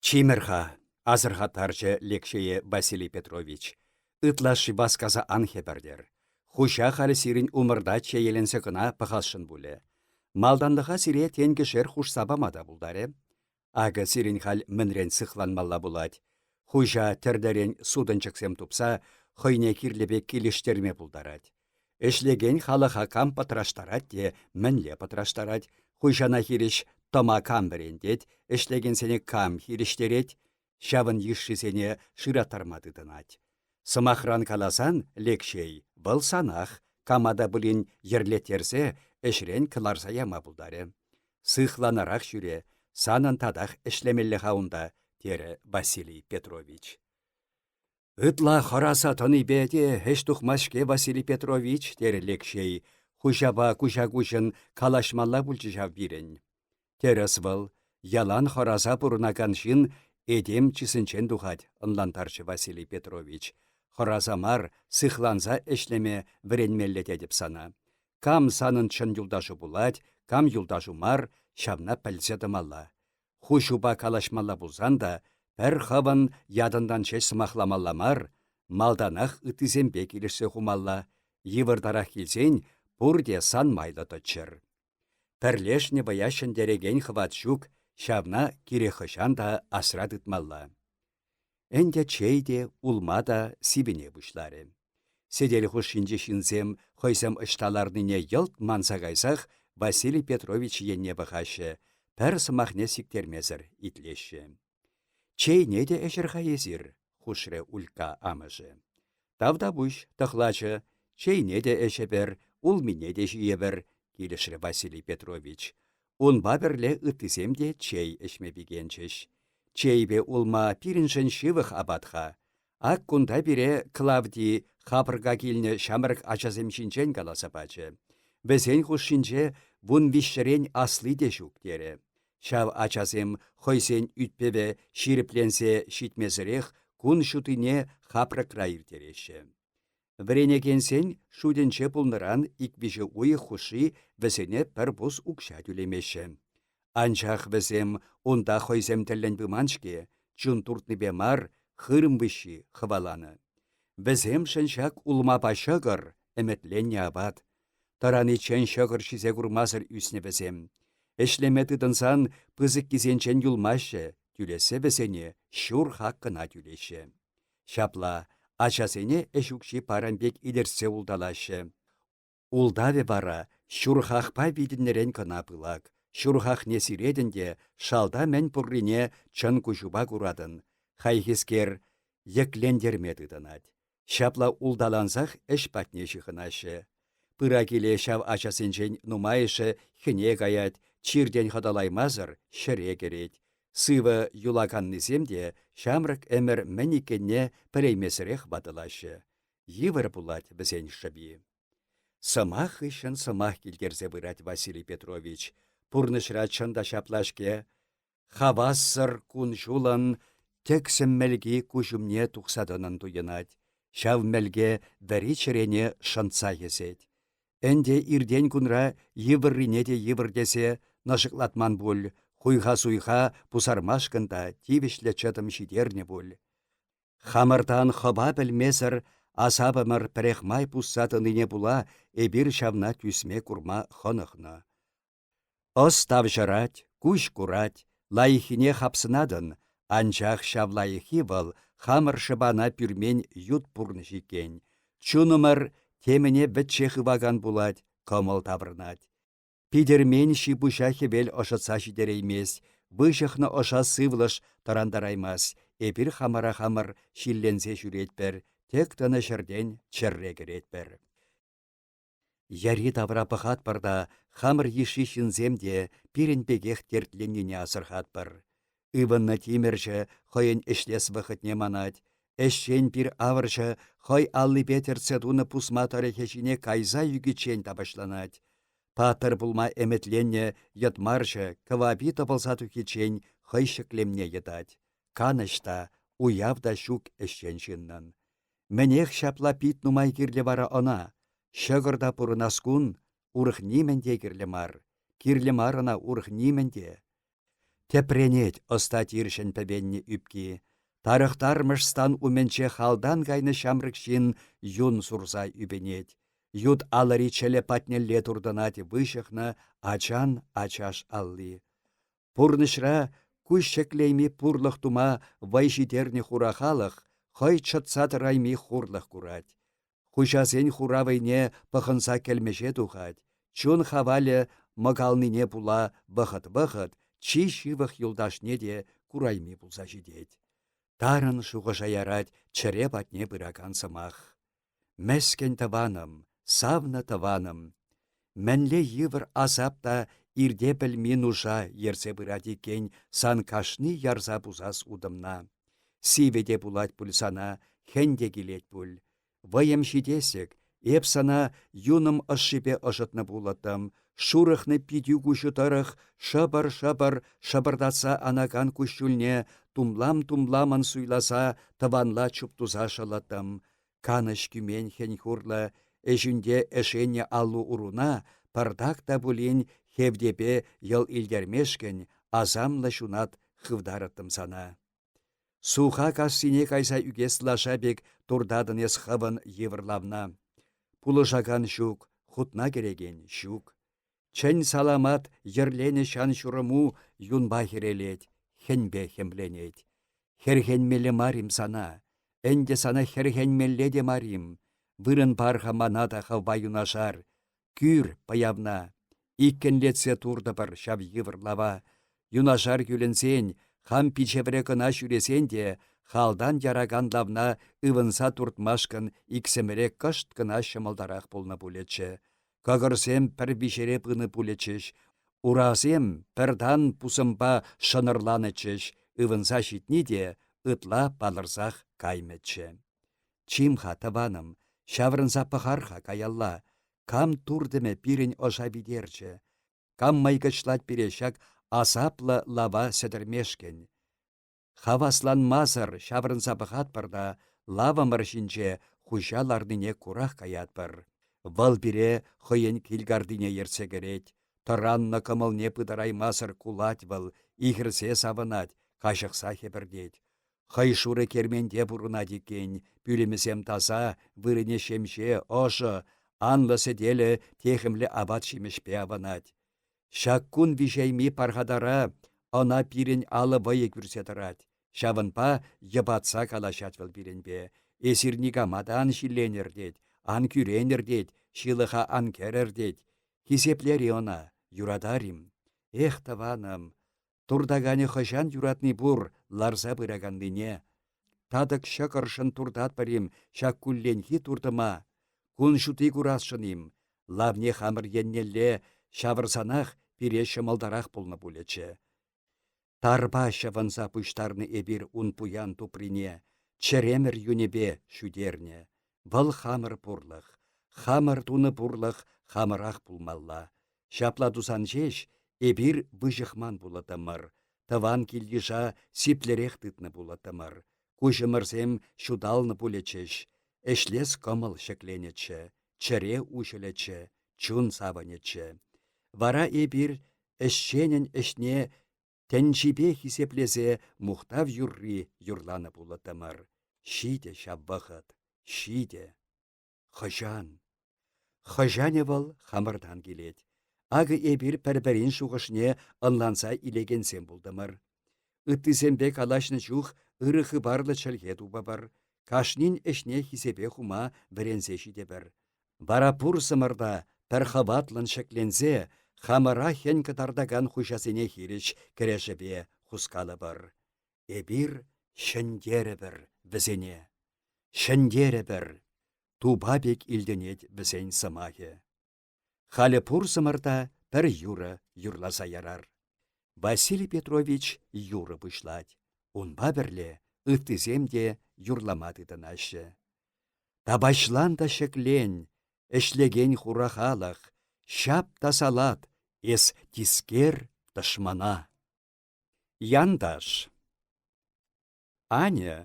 Чимӗр-ха, асӑрхаттарчӗ Лекҫее Василий Петрович. Ытлашши васкаса ан хӗпӗртӗр. Хуҫа халь сирӗн умӑрта чееленсе кӑна пӑхасшӑн пулӗ. Малтанлӑха сире тенкӗшер хушса пама та пултарӗ. Акӑ сирӗн халь мӗнрен сыхланмалла пулать. Хуҫа тӗрлӗрен сутӑнчӑксем тупса хӑйне кирлӗ пек килӗштерме пултарать. Ӗҫлекен халӑха кам пӑтраштарать те мӗнле пӑтраштарать, хуҫана хирӗҫ тӑма кам вӗрентет, ӗҫлекенсене кам хирӗҫтерет, ҫавӑн йышшисене шыраттарма тытӑнать. Сӑмахран каласан, Лекҫей, вӑл санах, кама та пулин йӗрлеттерсе, ӗҫрен кӑларса яма пултарӗ. Сыхланарах ҫӳре, санӑн татах ӗҫлемелле-ха унта, терӗ Василий Петрович. Ытла хӑраса тӑнипе те ӗҫ тухмасть-ҫке Василий Петрович, терӗ Лекҫей. Хуҫапа куҫа-куҫӑн калаҫмалла пулчӗ ҫав пирӗн. Тӗрӗс вӑл. Ялан хӑраса пурӑнакан ҫын этем чысӗнчен тухать, ӑнлантарчӗ Василий Петрович. Хӑраса мар, сыхланса ӗҫлеме вӗренмелле тетӗп сана. Кам санӑн чӑн юлташу пулать, кам юлташу мар, ҫавна пӗлсе тӑмалла. Хуҫупа калаҫмалла пулсан та пӗр хӑвӑн ятӑнтан ҫеҫ сӑмахламалла мар, малтанах ыттисемпе килӗшсе хумалла, йывӑртарах килсен пурте сан майлӑ тӑччӑр. Пӗрлешнӗ вӑя ҫӗнтерекен хӑват ҫук, ҫавна кирек хӑҫан та асра тытмалла. Ӗнтӗ чей те, улма та сивӗне пуҫларӗ. Сӗтел хушшинчи ҫынсем хӑйсем ӑҫта ларнине йӑлт манса кайсах Василий Петрович енне пӑхаҫҫӗ, пӗр сӑмахне сиктермесӗр итлеҫҫӗ. «Чейне те ӗҫӗр-ха эсир», — хушрӗ Улька амӑшӗ. «Тавтапуҫ, тӑхлачӑ, чейне те ӗҫӗпӗр, улмине те ҫийӗпӗр», — килӗшрӗ Василий Петрович. Унпа пӗрле ыттисем те чей ӗҫме пикенчӗҫ. Чейпе улма пирӗншӗн ҫывӑх апат-ха. Ак кунта пире Клавди хапӑрка килнӗ ҫамрӑк ачасем ҫинчен каласа пачӗ. Вӗсен хушшинче вунвиҫҫӗрен асли те ҫук терӗ. Ҫав ачасем хӑйсен ӳт-пӗвӗ ҫирӗпленсе ҫитмесӗрех кун ҫутине хапрӑкра ирттереҫҫӗ. Вӗренекенсен шутӗнче пулнӑран ик-виҫӗ уйӑх хушши вӗсене пӗр пус укҫа тӳлемеҫҫӗ. Анчах вӗсем унта хӑйсем тӗллӗн пыман-ҫке, чун туртнипе мар, хырӑм выҫҫи хӑваланӑ. Вӗсемшӗн ҫак улмапа ҫӑкӑр ӗмӗтленнӗ апат. Тӑраниччен ҫӑкӑр ҫисе курмасӑр ӳснӗ вӗсем. Ӗҫлеме тытӑнсан пысӑккисенчен юлмаҫҫӗ, тӳлессе вӗсене ҫур хак кӑна тӳлеҫҫӗ. Ҫапла, ачасене ӗҫ укҫи парам пек илӗртсе улталаҫҫӗ. Ултавӗ вара ҫурхахпа витӗннӗрен кӑна пылак. Ҫурхахне сиретӗн те шалта мӗн пуррине чӑн куҫупа куратӑн. Хайхискер йӗклентерме тытӑнать. Ҫапла улталансах ӗҫ патне ҫыхӑнаҫҫӗ. Пыра-киле ҫав ачасенчен нумайӑшӗ хӗне каять, чиртен хӑтӑлаймасӑр ҫӗре кӗрет. Сывӑ юлаканнисем те ҫамрӑк ӗмӗр мӗн иккенне пӗлеймесӗрех ватӑлаҫҫӗ. Йывӑр пулать вӗсен шӑпи. Сӑмах хыҫҫӑн сӑмах килтерсе пырать Василий Петрович. Пурнӑҫра чӑн та ҫапла-ҫке. Хавассӑр кун-ҫулӑн тӗксӗм мӗлки куҫ умне тухса тӑнӑн туйӑнать. Ҫав мӗлке вӗри чӗрене шӑнтса хӗсет. Ӗнтӗ иртен кунра йывӑррине те йывӑр тесе нӑшӑклатман пуль, хуйха-суйха пусармашкӑн та тивӗҫлӗ чӑтӑм ҫитернӗ пуль. Хамӑртан хӑва пӗлмесӗр асапӑмӑр пӗрехмай пусса тӑнине пула эпир ҫавна тӳсме-курма хӑнӑхнӑ. Ӑс тавҫӑрать, куҫ курать, лайӑххине хапсӑнатӑн, анчах ҫав лайӑххи вӑл хамӑр шӑпана пӳрмен ют пурнӑҫ иккен. Чунӑмӑр темӗне вӗчче хывакан пулать, кӑмӑл таврӑнать. Питӗрмен ҫи-пуҫа хӗвел ӑшӑтса ҫитереймест, выҫӑхнӑ ӑша сывлӑш тӑрантараймасть, эпир хамӑра хамӑр ҫилленсе ҫӳретпӗр, тӗк тӑнӑ ҫӗртен чӗрре кӗретпӗр. Йӗри-тавра пӑхатпӑр та хамӑр йышши ҫынсем те пирӗн пекех тертленнине асӑрхатпӑр. Ывӑннӑ тимӗрҫӗ хӑйӗн ӗҫлес вӑхӑтне манать, ӗҫчен пир-авӑрҫӑ хӑй аллипе тӗртсе тунӑ пусма тӑрӑхӗ ҫине кайса ӳкиччен тапаҫланать. Паттӑр пулма ӗмӗтленнӗ йӑтмарҫӑ кӑвапи тӑпӑлса тухиччен хӑй ҫӗклемне йӑтать. Канӑҫ та, уяв та ҫук ӗҫчен ҫыннӑн. Мӗнех ҫапла пит нумай кирлӗ вара ӑна? Ҫӑкӑр та пурӑнас кун урӑх нимӗн те кирлӗ мар. Кирлӗ мар ӑна урӑх нимӗн те. Тӗпренет ӑста тирҫӗн пӗвеннӗ ӳпки. Тарӑхтармӑш стан умӗнче халтан кайнӑ ҫамрӑк ҫын юн сурса ӳпӗнет. Ют алӑри чӗлӗ патнелле туртӑнать выҫӑхнӑ ачан ачаш алли. Пурнӑҫра куҫ ҫӗклейми пурлӑх тума вӑй ҫитернӗ хура халӑх хӑй чӑтса тӑрайми хурлӑх курать. Хуҫасен хура вӑйне пӑхӑнса кӗлмӗҫе тухать, чун хавалӗ мӑкалнине пула вӑхӑт-вӑхӑт чи ҫывӑх юлташне те курайми пулса ҫитет. Тарӑн шухӑша ярать чӗре патне пыракан сӑмах. Мӗскӗн тӑванӑм, савнӑ тӑванӑм! Мӗнле йывӑр асап та ирте пӗлми нуша ерсе пырать иккен сан кашни ярса пусас утӑмна. Сивӗ те пулать пуль сана, хӗн те килет пуль. Вӑйӑм ҫитесек, эп сана юнӑм ӑшшипе ӑшӑтнӑ пулӑттӑм, шурӑхнӑ питӳ-куҫу тӑрӑх шӑпӑр-шӑпӑр шӑпӑртатса анакан куҫҫульне тумлам-тумламӑн суйласа тӑванла чуптуса шӑлӑттӑм. Канӑҫ кӳмен хӗн-хурлӑ ӗҫӳнте ӗшеннӗ аллу-уруна пӑртак та пулин хевтепе йӑл илтермешкӗн асамлӑ ҫунат хывтарӑттӑм сана. Суха кассине кайса ӳкес лаша пек туртатӑн эс хӑвӑн йывӑр лавна. Пулӑшакан ҫук, хутна кӗрекен ҫук. Чӗн саламат йӗрленӗ ҫан-ҫурӑму юнпа хӗрелет, хӗнпе хӗмленет. Хӗрхенмелле мар-им сана? Ӗнтӗ сана хӗрхенмелле те мар-им? Вырӑн пар-ха мана та хӑвпа юнашар. Кӳр, пӑявна. Иккӗнлетсе туртӑпӑр ҫав йывӑр лава. Юнашар кӳлӗнсен, хам пичевре кӑна ҫӳресен те, халтан яракан лавна ывӑнса туртмашкӑн иксӗмӗре кӑшт кӑна ҫӑмӑлтарах пулнӑ пулӗччӗ. Кӑкӑрсем пӗр виҫере пынӑ пулӗччӗҫ, урасем пӗр тан пусӑмпа шӑнӑрланӗччӗҫ, ывӑнса ҫитни те ытла палӑрсах каймӗччӗ. Чим-ха, тӑванӑм, ҫаврӑнса пӑхар-ха каялла. Кам туртӑмӗ пирӗн ӑша витерчӗ? Кам мӑйкӑчлать пире ҫак асаплӑ лава сӗтӗрмешкӗн? Хавасланмасӑр ҫаврӑнса пӑхатпӑр та лавӑмӑр ҫинче хуҫа ларнине курах каятпӑр. Вӑл пире хӑйӗн килкартине ертсе кӗрет. Тӑраннӑ кӑмӑлне пытараймасӑр кулать вӑл, ихӗрсе савӑнать, каҫӑхса хӗпӗртет. Хӑй шурӑ керменте пурӑнать иккен, пӳлӗмӗсем таса, вырӑнӗ ҫемҫе, ӑшӑ, анлӑ сӗтелӗ техӗмлӗ апат-ҫимӗҫпе авӑнать. Ҫак кун виҫейми пархатара ӑна пирӗн алӑ вӑйӗ кӳрсе тӑрать. Ҫавӑнпа йӑпатса калаҫать вӑл пирӗнпе. Эсир никама та ан ҫилленӗр тет, ан кӳренӗр тет, ҫылӑха ан кӗрӗр тет. Хисеплер-и ӑна, юратар-им? Эх, тӑванӑм, туртаканӗ хӑҫан юратни пур ларса пыраканнине. Татӑк ҫӑкӑршӑн туртатпӑр-им ҫак кулленхи туртӑма? Кун ҫути курасшӑн-им? Лавне хамӑр еннелле ҫавӑрсанах пире ҫӑмӑлтарах пулнӑ пулӗччӗ. Тарпа ҫӑвӑнса пуҫтарнӑ эпир ун пуян туприне, чӗремӗр юнӗпе шӳтернӗ. Вӑл хамӑр пурлӑх. Хамӑр тунӑ пурлӑх хамӑрах пулмалла. Ҫапла тусан ҫеҫ эпир выҫӑхман пулӑттӑмӑр, тӑван кил-йыша сиплӗрех тытнӑ пулӑттӑмӑр, куҫӑмӑрсем ҫуталнӑ пулӗччӗҫ, ӗҫлес кӑмӑл ҫӗкленӗччӗ, чӗре уҫӑлӗччӗ, чун савӑнӗччӗ. Вара эпир ӗҫченӗн ӗҫне тӗнчипе хисеплесе мухтав юрри юрланӑ пулӑттӑмӑр. Ҫитӗ ҫав вӑхӑт, ҫитӗ. Хӑҫан? Хӑҫанӗ вӑл хамӑртан килет. Акӑ эпир пӗр-пӗрин шухӑшне ӑнланса илекенсем пултӑмӑр. Ыттисемпе калаҫнӑ чух ырӑ хыпарлӑ чӗлхе тупӑпӑр, кашнин ӗҫне хисепе хума вӗренсе ҫитӗпӗр. Вара пурсӑмӑр та пӗр хӑватлӑн ҫӗкленсе хамӑра хӗн кӑтартакан хуҫасене хирӗҫ кӗрешӗве хускалӑпӑр. Эпир ҫӗнтерӗпӗр вӗсене. Ҫӗнтерӗпӗр! Тупа пек илтӗнет вӗсен сӑмахӗ. Халӗ пурсӑмӑр та пӗр юрӑ юрласа ярар. Василий Петрович юрӑ пуҫлать. Унпа пӗрле ыттисем те юрлама тытӑнаҫҫӗ. Тапаҫлан та ҫӗклен, ӗҫлекен хура халӑх, ҫап та салат, эс тискер тӑшмана. Янташ Аня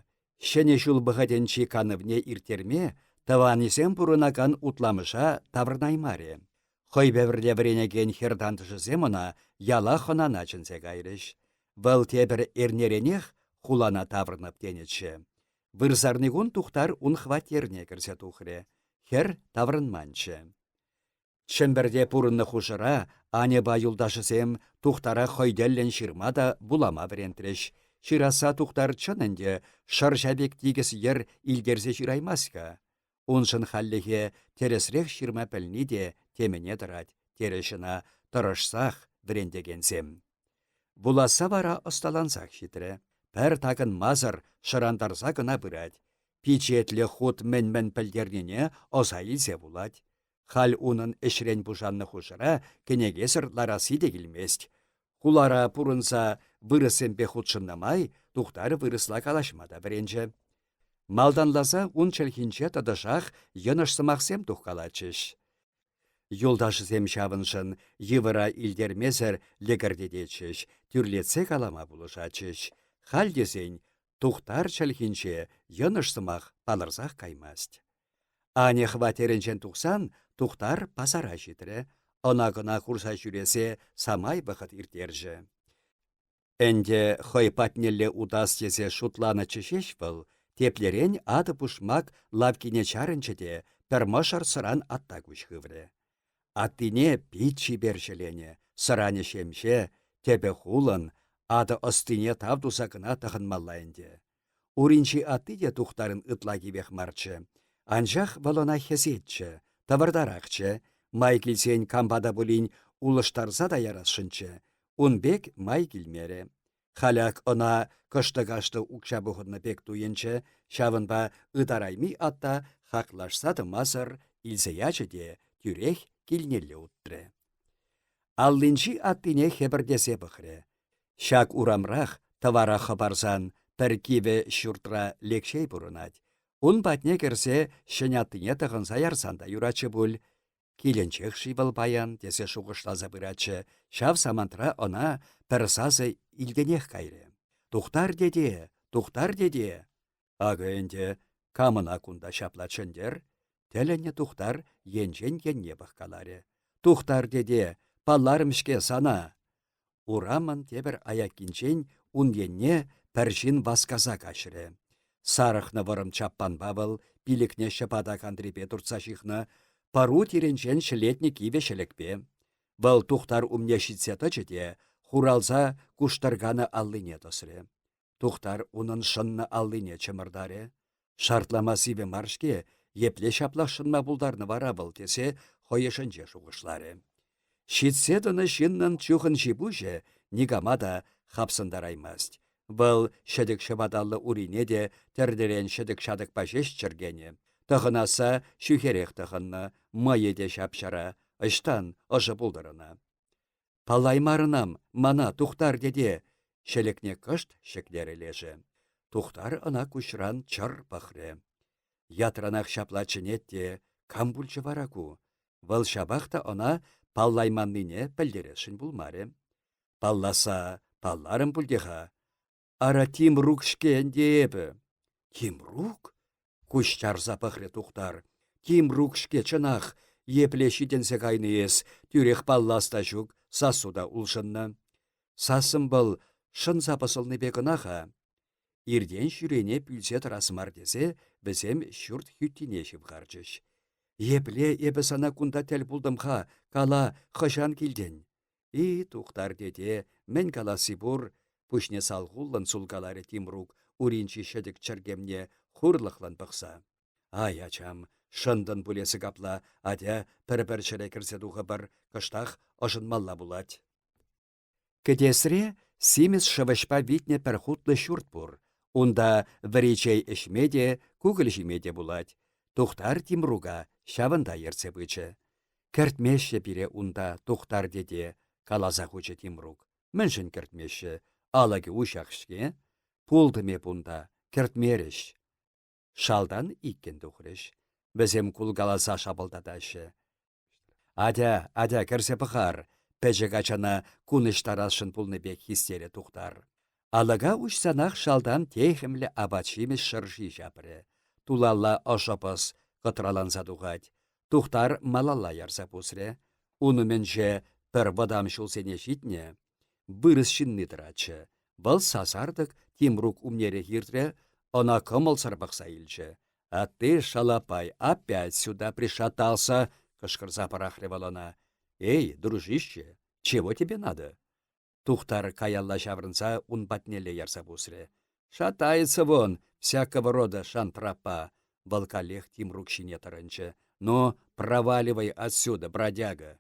Ҫӗнӗ ҫул вӑхӑтӗнчи канӑвне ирттерме тӑванӗсем пурӑнакан Утламӑша таврӑнаймарӗ. Хӑйпе пӗрле вӗренекен хӗр-тантӑшӗсем ӑна яла хӑнана чӗнсе кайрӗҫ. Вӑл тепӗр эрнеренех хулана таврӑнӑп тенӗччӗ. Вырсарникун Тухтар ун хваттерне кӗрсе тухрӗ. Хӗр таврӑнманччӗ. Чӗмпӗрте пурӑннӑ хушӑра Аньӑпа юлташӗсем Тухтара хӑй тӗллӗн ҫырма та вулама вӗрентрӗҫ. Ҫырасса Тухтар чӑн ӗнтӗ шӑрҫа пек тикӗс йӗр илтерсе ҫыраймасть-ха. Уншӑн хальлӗхе тӗрӗсрех ҫырма пӗлни те темӗне тӑрать, терӗҫ ӑна тӑрӑшсах вӗрентекенсем. Вуласса вара ӑсталансах ҫитрӗ. Пӗр такӑнмасӑр шӑрантарса кӑна пырать. Пичетлӗ хут мӗн-мӗн пӗлтернине ӑса илсе вулать. Халь унӑн ӗҫрен пушаннӑ хушӑра кӗнекесӗр ларасси те килмест. Хулара пурӑнса вырӑссемпе хутшӑннӑ май Тухтар вырӑсла калаҫма та вӗренчӗ. Малтанласа ун чӗлхинче тӑтӑшах йӑнӑш сӑмахсем тухкалатчӗҫ. Юлташӗсем ҫавӑншӑн йывӑра илтермесӗр лӗкӗртететчӗҫ, тӳрлетсе калама пулӑшатчӗҫ. Халь тесен Тухтар чӗлхинче йӑнӑш сӑмах палӑрсах каймасть. Аня хваттерӗнчен тухсан Тухтар пасара ҫитрӗ. Ӑна-кӑна курса ҫӳресе самай вӑхӑт ирттерчӗ. Ӗнтӗ хӑй патнелле утас тесе шутланӑччӗ ҫеҫ вӑл, теплерен атӑ-пушмак лавккине чарӑнчӗ те пӗр мӑшӑр сӑран атта куҫ хыврӗ. Аттине пит чипер ҫӗленӗ, сӑранӗ ҫемҫе, тӗпӗ хулӑн, атӑ ӑстине тав туса кӑна тӑхӑнмалла ӗнтӗ. Уринчи атти те Тухтарӑн ытла кивех марччӗ. Анчах вӑл ӑна хӗсетчӗ, тӑвӑртарахчӗ, май килсен кампа та пулин улӑштарса та ярасшӑнччӗ. Ун пек май килмерӗ. Халь ак ӑна кӑштӑ-каштӑ укҫа пухӑннӑ пек туйӑнчӗ, ҫавӑнпа ытарайми атта хаклашса тӑмасӑр илсе ячӗ те тӳрех килнелле утрӗ. Аллинчи аттине хӗпӗртесе пӑхрӗ. Ҫак урамрах тӑвара хӑпарсан пӗр кивӗ ҫуртра Лекҫей пурӑнать. Ун патне кӗрсе ҫӗн аттине тӑхӑнса ярсан та юратчӗ пуль. Килӗнчех-ши вӑл паян тесе шухӑшласа пыратчӗ. Ҫав самантра ӑна пӗр сасӑ илтӗнех кайрӗ. «Тухтар тете! Тухтар тете!» Акӑ ӗнтӗ камӑна кунта ҫапла чӗнтӗр? Тӗлӗннӗ Тухтар енчен енне пӑхкаларӗ. «Тухтар тете, палларӑм-ҫке сана!» Урамӑн тепӗр аяккинчен ун енне пӗр ҫын васкаса каҫрӗ. Сарӑхнӑ вӑрӑм чаппанпа вӑл пилӗкне ҫӑпата кантрипе туртса ҫыхнӑ, пӑру тирӗнчен ҫӗлетнӗ кивӗ ҫӗлӗкпе. Вӑл Тухтар умне ҫитсе тӑчӗ те хуралса куштӑрканӑ аллине тӑсрӗ. Тухтар унӑн шӑннӑ аллине чӑмӑртарӗ. Шартлама сивӗ мар-ҫке, епле ҫаплах шӑнма пултарнӑ вара вӑл тесе хӑй ӑшӗнче шухӑшларӗ. Ҫитсе тӑнӑ ҫыннӑн чухӑн ҫи-пуҫӗ никама та хапсӑнтараймасть. Вӑл ҫӗтӗк ҫӑпаталлӑ урине те тӗрлӗрен ҫӗтӗк-ҫатӑкпа ҫеҫ чӗркенӗ. Тӑхӑнасса ҫӳхерех тӑхӑннӑ, мӑйӗ те ҫап-ҫара, ӑҫтан ӑшӑ пултӑр ӑна. Паллаймарӑнам, мана Тухтар тете, ҫӗлӗкне кӑшт ҫӗклерӗ лешӗ. Тухтар ӑна куҫран чӑр пӑхрӗ. Ятранах ҫапла чӗнет те, кам пулчӗ вара ку? Вӑл ҫапах та ӑна паллайманнине пӗлтересшӗн пулмарӗ. Палласа палларӑм пуль те-ха. Ара Тимрук-ҫке ӗнтӗ эпӗ. Тимрук? Куҫ чарса пӑхрӗ Тухтар. Тимрук-ҫке чӑнах, епле ҫитӗнсе кайнӑ эс, тӳрех паллас та ҫук, сассу та улшӑннӑ. Сассӑм вӑл шӑнса пӑсӑлнипе кӑна-ха. Иртен-ҫӳрене пӳлсе тӑрас мар тесе вӗсем ҫурт хӳттине ҫывхарчӗҫ. Епле эпӗ сана кунта тӗл пултӑм-ха, кала, хӑҫан килтӗн? И, Тухтар тете, мӗн каласси пур, пуҫне салхуллӑн сулкаларӗ Тимрук уринчи ҫӗтӗк чӗркемне хурлӑхлӑн пӑхса. Ай, ачам, шӑнтӑн пулесӗ капла, атя пӗр-пӗр ҫӗре кӗрсе тухӑпӑр, кӑштах ӑшӑнмалла пулать. Кӗтесре симӗс шӑвӑҫпа витнӗ пӗр хутлӑ ҫурт пур. Унта вӗри чей ӗҫме те, кукӑль ҫиме те пулать. Тухтар Тимрука ҫавӑнта ертсе пычӗ. Кӗртмеҫҫӗ пире унта, Тухтар тете, каласа хучӗ Тимрук. Мӗншӗн кӗртмеҫҫӗ? Алӑкӗ уҫах-ҫке. Пултӑм эп унта, кӗртмерӗҫ. Шалтан иккӗн тухрӗҫ. Вӗсем кулкаласа шапӑлтатаҫҫӗ. Атя, атя кӗрсе пӑхар, пӗчӗк ачана кунӑҫтарасшӑн пулнӑ пек хистерӗ Тухтар. Алӑка уҫсанах шалтан техӗмлӗ апат-ҫимӗҫ шӑрши ҫапрӗ. Тулалла ӑшӑ пӑс кӑтраланса тухать. Тухтар малалла ярса пусрӗ. Ун умӗнче пӗр вӑтам ҫулсене ҫитнӗ вырӑс ҫынни тӑратчӗ. Вӑл сасартӑк Тимрук умнерех иртрӗ, ӑна кӑмӑлсӑр пӑхса илчӗ. «А ты, шалопай, опять сюда пришатался!» кӑшкӑрса пӑрахрӗ вӑл ӑна. «Эй, дружище, чего тебе надо?» Тухтар каялла ҫаврӑнса ун патнелле ярса пусрӗ. «Шатается вон, всякого рода шантрапа!» Вӑл каллех Тимрук ҫине тӑрӑнчӗ. «Ну, проваливай отсюда, бродяга!»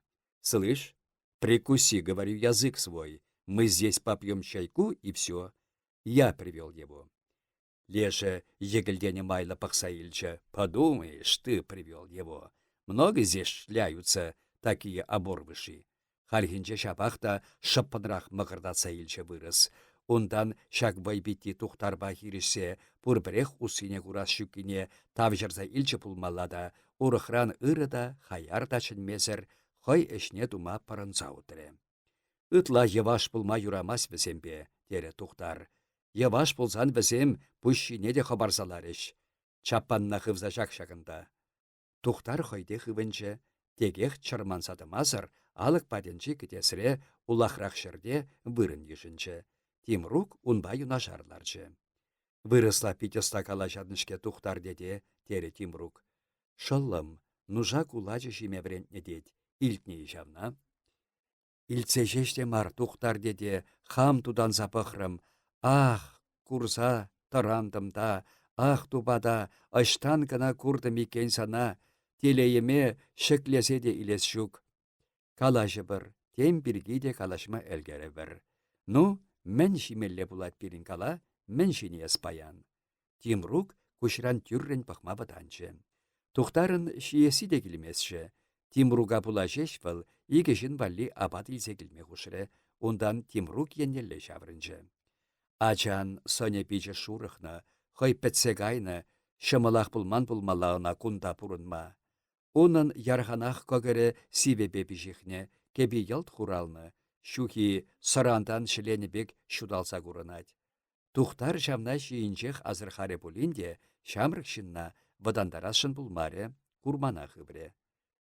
«Слышь, прикуси, говорю, язык свой. Мы здесь попьем чайку и все. Я привел его». Лешӗ йӗкӗлтенӗ майлӑ пӑхса илчӗ. «Подумаешь, ты привел его. Много здесь шляются такие оборвыши. Хальхинче ҫапах та шӑппӑнрах мӑкӑртатса илчӗ вырӑс. Унтан ҫак вӑйпитти Тухтарпа хирӗҫсе пурпӗрех уссине курас ҫуккине тавҫӑрса илчӗ пулмалла та урӑхран ырӑ та, хаяр та чӗнмесӗр хӑй ӗҫне тума пӑрӑнса утрӗ. Ытла йӑваш пулма юрамасть вӗсемпе, терӗ Тухтар. Йӑваш пулсан вӗсем пуҫ ҫине те хӑпарса ларӗҫ. Чаппанна хывса ҫак ҫакӑнта. Тухтар хӑй те хывӑнчӗ, текех чӑрманса тӑмасӑр алӑк патӗнчи кӗтесре улахрах ҫӗрте вырӑн йышӑнчӗ. Тимрук унпа юнашар ларчӗ. Вырӑсла пит ӑста калаҫатӑн-ҫке Тухтар тете, терӗ Тимрук. Шӑллӑм, нуша кулачӑ ҫиме вӗрентнӗ тет. Илтнӗ-и ҫавна? Илтсе ҫеҫ те мар, Тухтар тете, хам тутанса пӑхрӑм. Ах, курса тӑрантӑм та, ах, тупата, ӑҫтан кӑна куртӑм иккен сана, телейӗме ҫӗклесе те илес ҫук. Калаҫӑпӑр, тем пирки те калаҫма ӗлкӗрӗпӗр. Ну, мӗн ҫимелле пулать пирӗн кала, мӗн ҫинӗ эс паян? Тимрук куҫран тӳррӗн пӑхма вӑтанчӗ. Тухтарӑн ҫиесси те килместчӗ. Тимрука пула ҫеҫ вӑл икӗ ҫын валли апат илсе килме хушрӗ, унтан Тимрук еннелле ҫаврӑнчӗ. Ачан сӑнӗ-пичӗ шурӑхнӑ, хӑй пӗтсе кайнӑ, ҫӑмӑлах пулман пулмалла ӑна кунта пурӑнма. Унӑн ярханах кӑкӑрӗ сивӗпе пиҫӗхнӗ, кӗпи йӑлт хуралнӑ, ҫухи сӑрантан ҫӗленӗ пек ҫуталса курӑнать. Тухтар ҫавна ҫийӗнчех асӑрхарӗ пулин те ҫамрӑк ҫынна вӑтантарасшӑн пулмарӗ, курмана хыврӗ.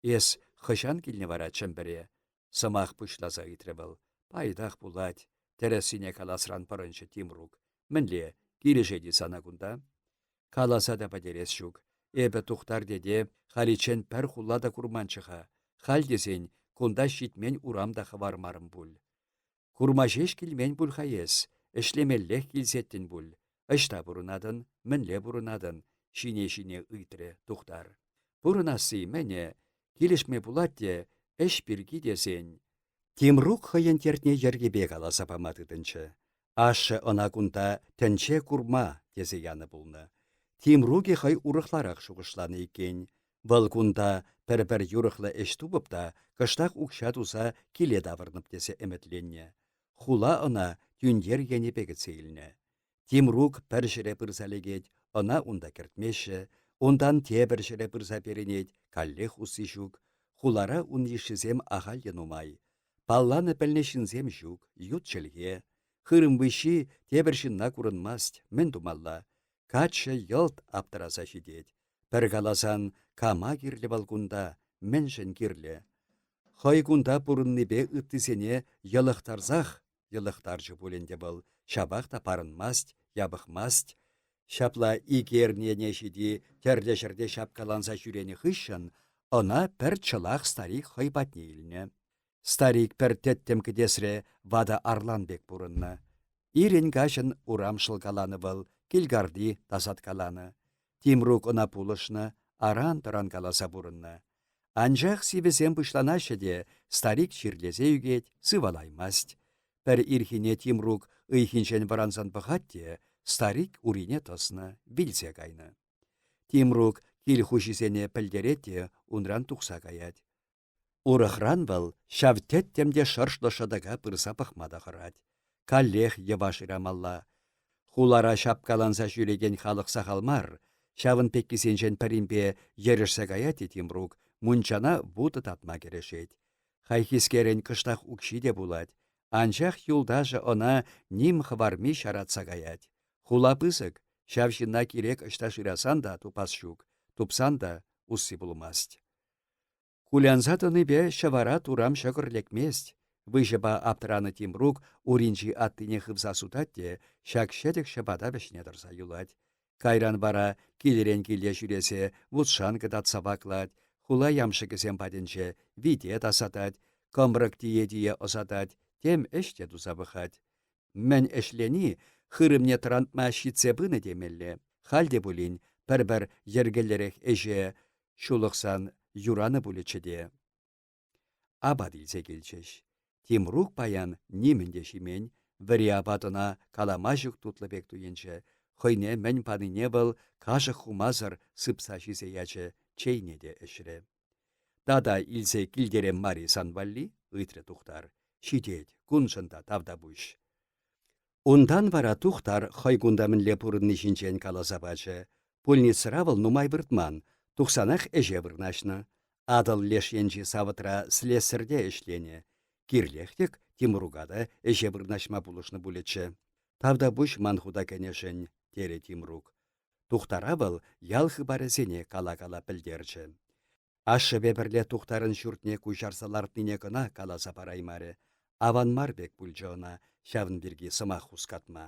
— Эс хӑҫан килнӗ вара Чӗмпӗре? — сӑмах пуҫласа ыйтрӗ вӑл. — Пайтах пулать, — тӗрӗссине каласран пӑрӑнчӗ Тимрук. — Мӗнле, килӗшет-и сана кунта? Каласа та пӗтерес ҫук. Эпӗ Тухтар тете халиччен пӗр хула та курманччӗ-ха. Халь тесен кунта ҫитмен урам та хӑвармарӑм пуль. Курма ҫеҫ килмен пуль-ха эс, ӗҫлемеллех килсеттӗн пуль. Ӑҫта пурӑнатӑн, мӗнле пурӑнатӑн? ҫине-ҫине ыйтрӗ Тухтар. Пурӑнасси мӗне, килӗшме пулать те, ӗҫ пирки тесен. Тимрук хӑйӗн тертне йӗркипе каласа пама тытӑнчӗ. Ашшӗ ӑна кунта тӗнче курма тесе янӑ пулнӑ. Тимрукӗ хӑй урӑхларах шухӑшланӑ иккен. Вӑл кунта пӗр-пӗр юрӑхлӑ ӗҫ тупӑп та кӑштах укҫа туса киле таврӑнӑп тесе ӗмӗтленнӗ. Хула ӑна тӳнтер енӗпе кӗтсе илнӗ. Тимрук пӗр ҫӗре пырса лекет, ӑна унта кӗртмеҫҫӗ, унтан тепӗр ҫӗре пырса перӗнет, каллех усси ҫук. Хулара ун йышшисем ахаль те нумай. Палланӑ-пӗлнӗ ҫынсем ҫук, ют чӗлхе. Хырӑм выҫҫи тепӗр ҫынна курӑнмасть, мӗн тумалла? Каччӑ йӑлт аптӑраса ҫитет. Пӗр каласан, кама кирлӗ вӑл кунта, мӗншӗн кирлӗ? Хӑй кунта пурӑннипе ыттисене йӑлӑхтарсах йӑлӑхтарчӗ пуль ӗнтӗ вӑл, ҫапах та парӑнмасть, япӑхмасть. Ҫапла ик эрнене ҫити тӗрлӗ ҫӗрте ҫапкаланса ҫӳренӗ хыҫҫӑн ӑна пӗр чӑлах старик хӑй патне илнӗ. Старик пӗр тӗттӗм кӗтесре ватӑ арлан пек пурӑннӑ. Ирӗн-каҫӑн урам шӑлкаланӑ вӑл, килкарти тасаткаланӑ. Тимрук ӑна пулӑшнӑ, аран-тӑранкаласа пурӑннӑ. Анчах сивӗсем пуҫланаҫҫӗ те старик чирлесе ӳкет, сывалаймасть. Пӗр ирхине Тимрук ыйхинчен вӑрансан пӑхать те старик урине тӑснӑ, вилсе кайнӑ. Тимрук кил хуҫисене пӗлтерет те унран тухса каять. Урӑхран вӑл ҫав тӗттӗм те шӑршлӑ шӑтӑка пырса пӑхма та хӑрать. Каллех йӑва шырамалла. Хулара ҫапкаланса ҫӳрекен халӑх сахал мар. Ҫавӑн пеккисенчен пӗринпе ерӗшсе каять те Тимрук, мунчана вутӑ татма кӗрӗшет. Хайхискерӗн кӑштах укҫи те пулать. Анчах юлташӗ ӑна ним хӑварми ҫаратса каять. Хула пысӑк, ҫав ҫынна кирек ӑҫта шырасан та тупас ҫук, тупсан та усси пулмасть. Кулянса тӑнипе ҫӑвара турам ҫӑкӑр лекмест. Выҫӑпа аптранӑ Тимрук уринчи аттине хывса сутать те ҫак ҫӗтӗк ҫӑпата вӗҫне тӑрса юлать. Кайран вара килӗрен киле ҫӳресе вут-шанкӑ татса ваклать, хула ямшӑкӗсем патӗнче вите тасатать, кӑмрӑк тие-тие ӑсатать, тем ӗҫ те туса пӑхать. Мӗн ӗҫлени хырӑмне тӑрантма ҫитсе пынӑ темелле. Халь те пулин пӗр-пӗр йӗркеллӗрех ӗҫе ҫулӑхсан юранӑ пулӗччӗ те. Апат илсе килчӗҫ. Тимрук паян нимӗн те ҫимен, вӗри апат ӑна калама ҫук тутлӑ пек туйӑнчӗ. Хӑйне мӗн панине вӑл кашӑк хумасӑр сыпса ҫисе ячӗ, чейне те ӗҫрӗ. Тата илсе килтерем мар-и сан валли? — ыйтрӗ Тухтар. Ҫитет, куншӑн та тавтапуҫ. Унтан вара Тухтар хӑй кунта мӗнле пурӑнни ҫинчен каласа пачӗ. Пульницӑра вӑл нумай выртман, тухсанах ӗҫе вырнаҫнӑ. Атӑл леш енчи савӑтра слесарьте ӗҫленӗ. Кирлех-тӗк Тимрука та ӗҫе вырнаҫма пулӑшнӑ пулӗччӗ. Тавтапуҫ ман хута кӗнӗшӗн, терӗ Тимрук. Тухтара вӑл ял хыпарӗсене кала-кала пӗлтерчӗ. Ашшӗпе пӗрле Тухтарӑн ҫуртне куҫарса лартнине кӑна каласа параймарӗ. Аван мар пек пулчӗ ӑна ҫавӑн пирки сӑмах хускатма.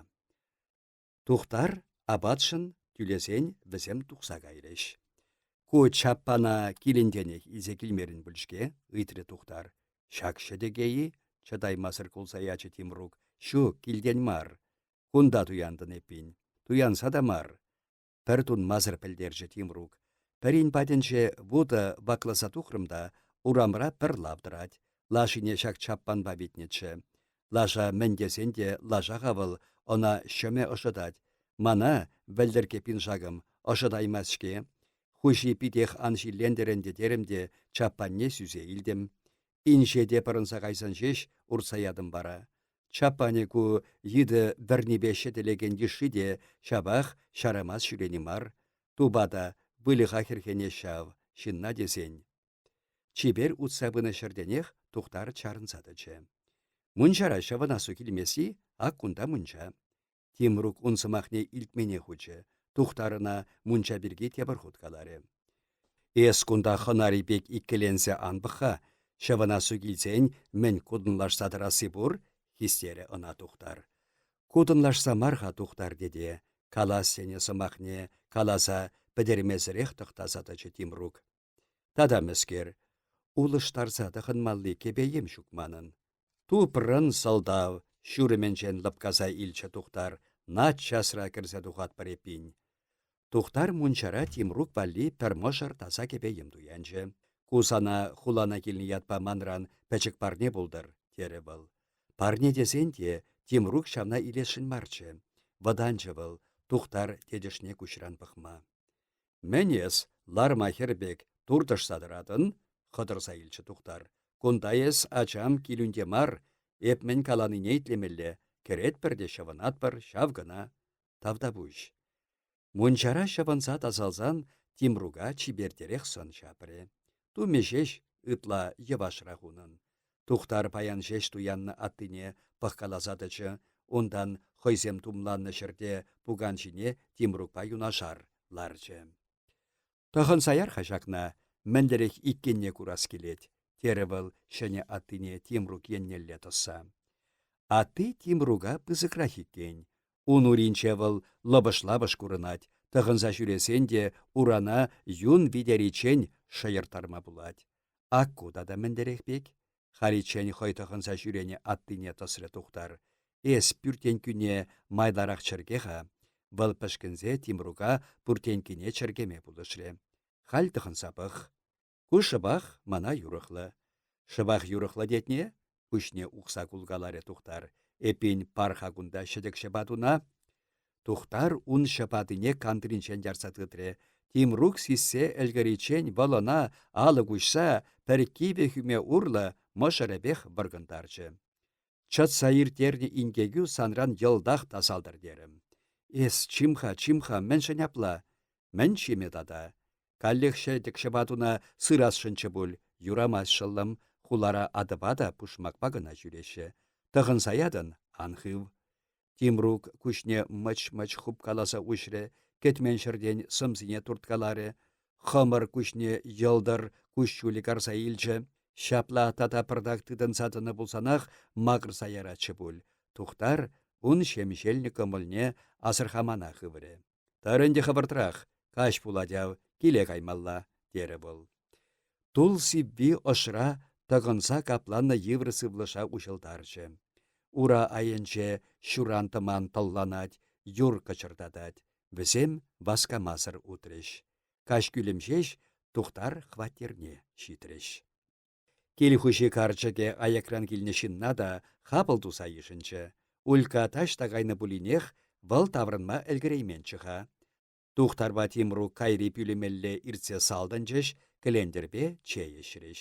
Тухтар апатшӑн тӳлесен вӗсем тухса кайрӗҫ. Ку чаппана килӗнтенех илсе килмерӗн пуль-ҫке? — ыйтрӗ Тухтар. Ҫак ҫӗтӗке-и? — чӑтаймасӑр кулса ячӗ Тимрук. — Ҫук, килтен мар. Кунта туянтӑн эппин. Туянса та мар. Пӗр тунмасӑр пӗлтерчӗ Тимрук. Пӗрин патӗнче вутӑ вакласа тухрӑм та урамра пӗр лав тӑрать. Лашине ҫак чаппанпа витнӗччӗ. Лаша мӗн тесен те лаша-ха вӑл, ӑна ҫӑмӗ ӑшӑтать. Мана, вӗлтӗрке пиншакӑм, ӑшӑтаймасть-ҫке. Хуҫи питех ан ҫиллентӗр ӗнтӗ терӗм те чаппанне сӳсе илтӗм. Инҫете пӑрӑнса кайсан ҫеҫ уртса ятӑм вара. Чаппанӗ ку йытӑ вӗрнипе ҫӗтӗлекен йышши те ҫапах ҫарамас ҫӳрени мар. Тупа та выльӑха хӗрхенес ҫав, ҫынна тесен. Чипер утса пынӑ ҫӗртенех Тухтар чарӑнса тӑчӗ. Мунчара ҫӑвӑнасу килмест-и? Ак кунта мунча. Тимрук ун сӑмахне илтмене хучӗ. Тухтар ӑна мунча пирки тепӗр хут каларӗ. Эс кунта хӑнари пек иккӗленсе ан пӑх-ха. Ҫӑвӑнасу килсен мӗн кутӑнлашса тӑрасси пур? хистерӗ ӑна Тухтар. Кутӑнлашса мар-ха, Тухтар тете, калас тенӗ сӑмахне каласа пӗтермесӗрех тӑхтаса тӑчӗ Тимрук. Тата мӗскер? Улӑштарса тӑхӑнмалли кӗпе-йӗм ҫук манӑн. Тупрӑн сӑлтав, ҫурӑмӗнчен лӑпкаса илчӗ Тухтар. Наччасра кӗрсе тухатпӑр эппин. Тухтар мунчара Тимрук валли пӗр мӑшӑр таса кӗпе-йӗм туянчӗ. Ку сана хулана килнӗ ятпа манран пӗчӗк парне пултӑр, терӗ вӑл. Парне тесен те Тимрук ҫавна илесшӗн марччӗ. Вӑтанчӗ вӑл Тухтар тетӗшне куҫран пӑхма. Мӗн эс, ларма хӗр пек, туртӑшса тӑратӑн? — хӑтӑрса илчӗ Тухтар. Кунта эс, ачам, килӳнте мар, эп мӗн каланине итлемелле. Кӗретпӗр те ҫӑвӑнатпӑр, ҫав кӑна. Тавтапуҫ. Мунчара ҫӑвӑнса тасалсан Тимрука чипертерех сӑн ҫапрӗ. Тумӗ ҫеҫ ытла йӑвашрах унӑн. Тухтар паян ҫеҫ туяннӑ аттине пӑхкаласа тӑчӗ, унтан хӑйсем тумланнӑ ҫӗрте пукан ҫине Тимрукпа юнашар ларчӗ. Тӑхӑнса яр-ха ҫакна, мӗнлерех иккенне курас килет, терӗ вӑл ҫӗнӗ аттине Тимрук еннелле тӑсса. Атти Тимрука пысӑкрах иккен. Ун уринче вӑл лӑпӑш-лапӑш курӑнать, тӑхӑнса ҫӳресен те урана юн витериччен шӑйӑрттарма пулать. Акку тата мӗнлерех пек? Халиччен хӑй тӑхӑнса ҫӳренӗ аттине тӑсрӗ Тухтар. Эс пӳртенккӳне майларах чӗрке-ха. Вӑл пӗшкӗнсе Тимрука пуртенккине чӗркеме пулӑшрӗ. Халь тӑхӑнса пӑх. Ку шӑпах мана юрӑхлӑ. Шӑпах юрӑхлӑ тетне? Пуҫне ухса кулкаларӗ Тухтар. Эппин, пар-ха кунта ҫӗтӗк ҫӑпатуна. Тухтар ун ҫӑпатине кантринчен ярса тытрӗ. Тимрук сиссе ӗлкӗриччен вӑл ӑна алӑк уҫса пӗр кивӗ хӳме урлӑ мӑшӑрӗпех вӑркӑнтарчӗ. Чӑтса ирттернӗ инкекӳ санран йӑлтах тасалтӑр терӗм. Эс чим-ха, чим-ха, мӗншӗн апла? Мӗн ҫиме тата? Каллех ҫӗтӗк ҫӑпатуна сырасшӑнччӗ пуль, юрамасть шӑллӑм, хулара атӑпа та пушмакпа кӑна ҫӳреҫҫӗ. Тӑхӑнса ятӑн, ан хыв. Тимрук куҫне мӑч-мӑч хупкаласа уҫрӗ, кӗтмен ҫӗртен сӑмсине турткаларӗ. Хӑмӑр куҫне йӑлтӑр куҫҫулӗ карса илчӗ. Ҫапла тата пӑртак тытӑнса тӑнӑ пулсанах макӑрса яратчӗ пуль. Тухтар ун ҫемҫелнӗ кӑмӑлне асӑрхамана хыврӗ. Тӑр ӗнтӗ хӑвӑртрах, каҫ пулать ав, киле каймалла, терӗ вӑл. Тул сивви ӑшра тӑкӑнса капланнӑ йывӑр сывлӑша уҫӑлтарчӗ. Ура айӗнче ҫуран тӑман тӑлланать, юр кӑчӑртатать. Вӗсем васкамасӑр утрӗҫ. Каҫ кӳлӗм ҫеҫ Тухтар хваттерне ҫитрӗҫ. Кил хуҫи карчӑкӗ аякран килнӗ ҫынна та хапӑл туса йышӑнчӗ. Улька таҫта кайнӑ пулинех, вӑл таврӑнма ӗлкӗрейменччӗ-ха. Тухтарпа Тимрук кайри пӳлӗмелле иртсе салтӑнчӗҫ, кӗлентӗрпе чей ӗҫрӗҫ.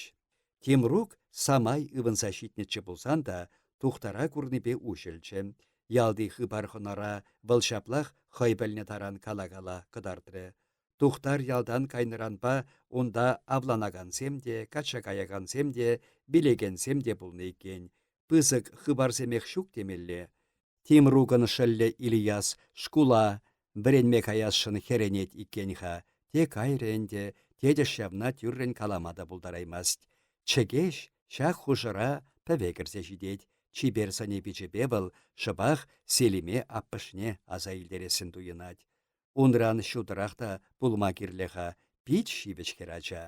Тимрук самай ывӑнса ҫитнӗччӗ пулсан та Тухтара курнипе уҫӑлчӗ. Ялти хыпар-хӑнара вӑл ҫаплах хӑй пӗлнӗ таран кала-кала кӑтартрӗ. Тухтар ялтан кайнӑранпа унта авланакансем те, качча каякансем те, вилекенсем те пулнӑ иккен. Пысӑк хыпарсемех ҫук темелле. Тимрукӑн шӑллӗ Ильяс шкула вӗренме каясшӑн хӗренет иккен-ха. Те кайрӗ ӗнтӗ, тетӗш ҫавна тӳррӗн калама та пултараймасть. Чӗкеҫ ҫак хушӑра пӗве кӗрсе ҫитет. Чипер сӑнӗ-пичӗпе вӑл шӑпах Селиме аппӑшне аса илтерессӗн туйӑнать. Унран ҫутӑрах та пулма кирлӗ-ха, пит ҫивӗч хӗрача.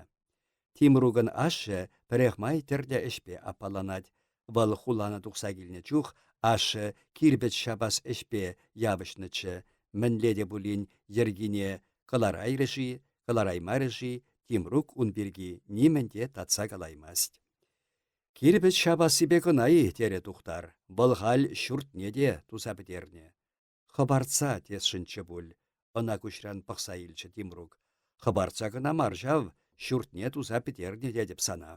Тимрукӑн ашшӗ пӗрехмай тӗрлӗ ӗҫпе аппаланать. Вӑл хулана тухса килнӗ чух ашшӗ кирпӗч ҫапас ӗҫпе явӑҫнӑччӗ. Мӗнле те пулин йӗркине кӑларайрӗ-ши, кӑлараймарӗ-ши, Тимрук ун пирки нимӗн те татса калаймасть. Кирпӗч ҫапассипе кӑна-и, терӗ Тухтар. Вӑл халь ҫуртне те туса пӗтернӗ. Хӑпартса тесшӗнччӗ пуль, ӑна куҫран пӑхса илчӗ Тимрук. Хӑпартса кӑна мар ҫав, ҫуртне туса пӗтернӗ тетӗп сана.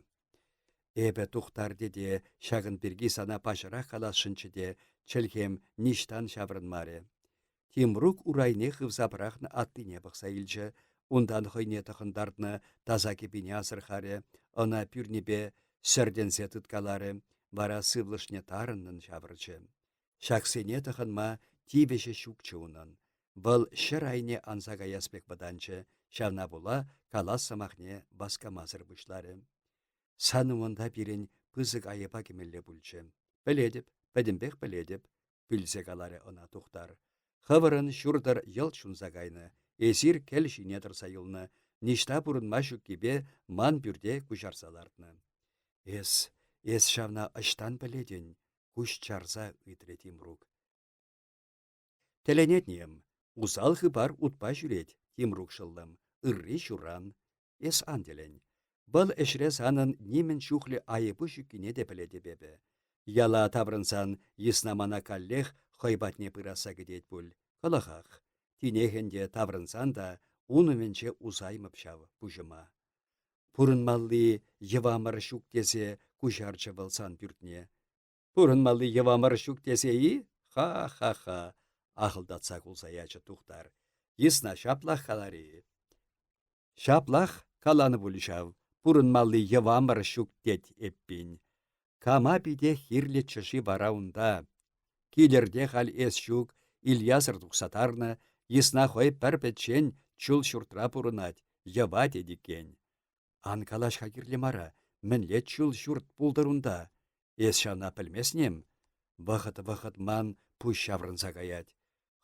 Эпӗ Тухтар тете ҫакӑн пирки сана паҫӑрах каласшӑнччӗ те чӗлхем ниҫтан ҫаврӑнмарӗ. Тимрук урайне хывса пӑрахнӑ аттине пӑхса илчӗ, унтан хӑйне тӑхӑнтартнӑ таса кӗпине асӑрхарӗ, ӑна пӳрнипе сӗртӗнсе тыткаларӗ, вара сывлӑшне тарӑннӑн ҫавӑрчӗ. Ҫаксене тӑхӑнма тивӗҫӗ ҫукчӗ унӑн. Вӑл ҫӗр айне анса каяс пек вӑтанчӗ, ҫавна пула калас сӑмахне васкамасӑр пуҫларӗ. Сан умӑнта пирӗн пысӑк айӑпа кӗмелле пулчӗ. Пӗлетӗп, пӗтӗмпех пӗлетӗп, пӳлсе каларӗ ӑна Тухтар. Хӑвӑрӑн ҫуртӑр йӑлт ҫунса кайнӑ, эсир кӗл ҫине тӑрса юлнӑ, ниҫта пурӑнма ҫуккипе ман пӳрте куҫарса лартнӑ. Эс, эс ҫавна ӑҫтан пӗлетӗн? Куҫ чарса ыйтрӗ Тимрук. Тӗлӗнетнем, усал хыпар утпа ҫӳрет, Тимрук шӑллӑм, ырри ҫуран. Эс ан тӗлӗн. Вӑл ӗҫре санӑн нимӗн чухлӗ айӑпу ҫуккине те пӗлетӗп эпӗ. Яла таврӑнсан йысна мана каллех хӑй патне пырасса кӗтет пуль. Кӑлӑхах. Тинех ӗнтӗ таврӑнсан та ун умӗнче усаймӑп ҫав пуҫӑма. Пурӑнмалли йӑвамӑр ҫук тесе куҫарчӗ вӑл сан пӳртне. Пурӑнмалли йӑвамӑр ҫук тесе-и? Ха-ха-ха! ахӑлтатса кулса ячӗ Тухтар. Йысна ҫаплах каларӗ-и? Ҫаплах каланӑ пуль ҫав. Пурӑнмалли йӑвамӑр ҫук тет эппин. Кама питех кирлӗччӗ-ши вара унта? Килӗрте халь эс ҫук, Ильясӑр тухса тарнӑ, йысна хӑй пӗр-пӗччен чул ҫуртра пурӑнать, йӑва тет иккен. Ан калаҫ-ха кирлӗ мара, мӗнле чул ҫурт пултӑр унта? Эс ҫавна пӗлместнем? Вӑхӑт-вӑхӑт ман пуҫ ҫаврӑнса каять.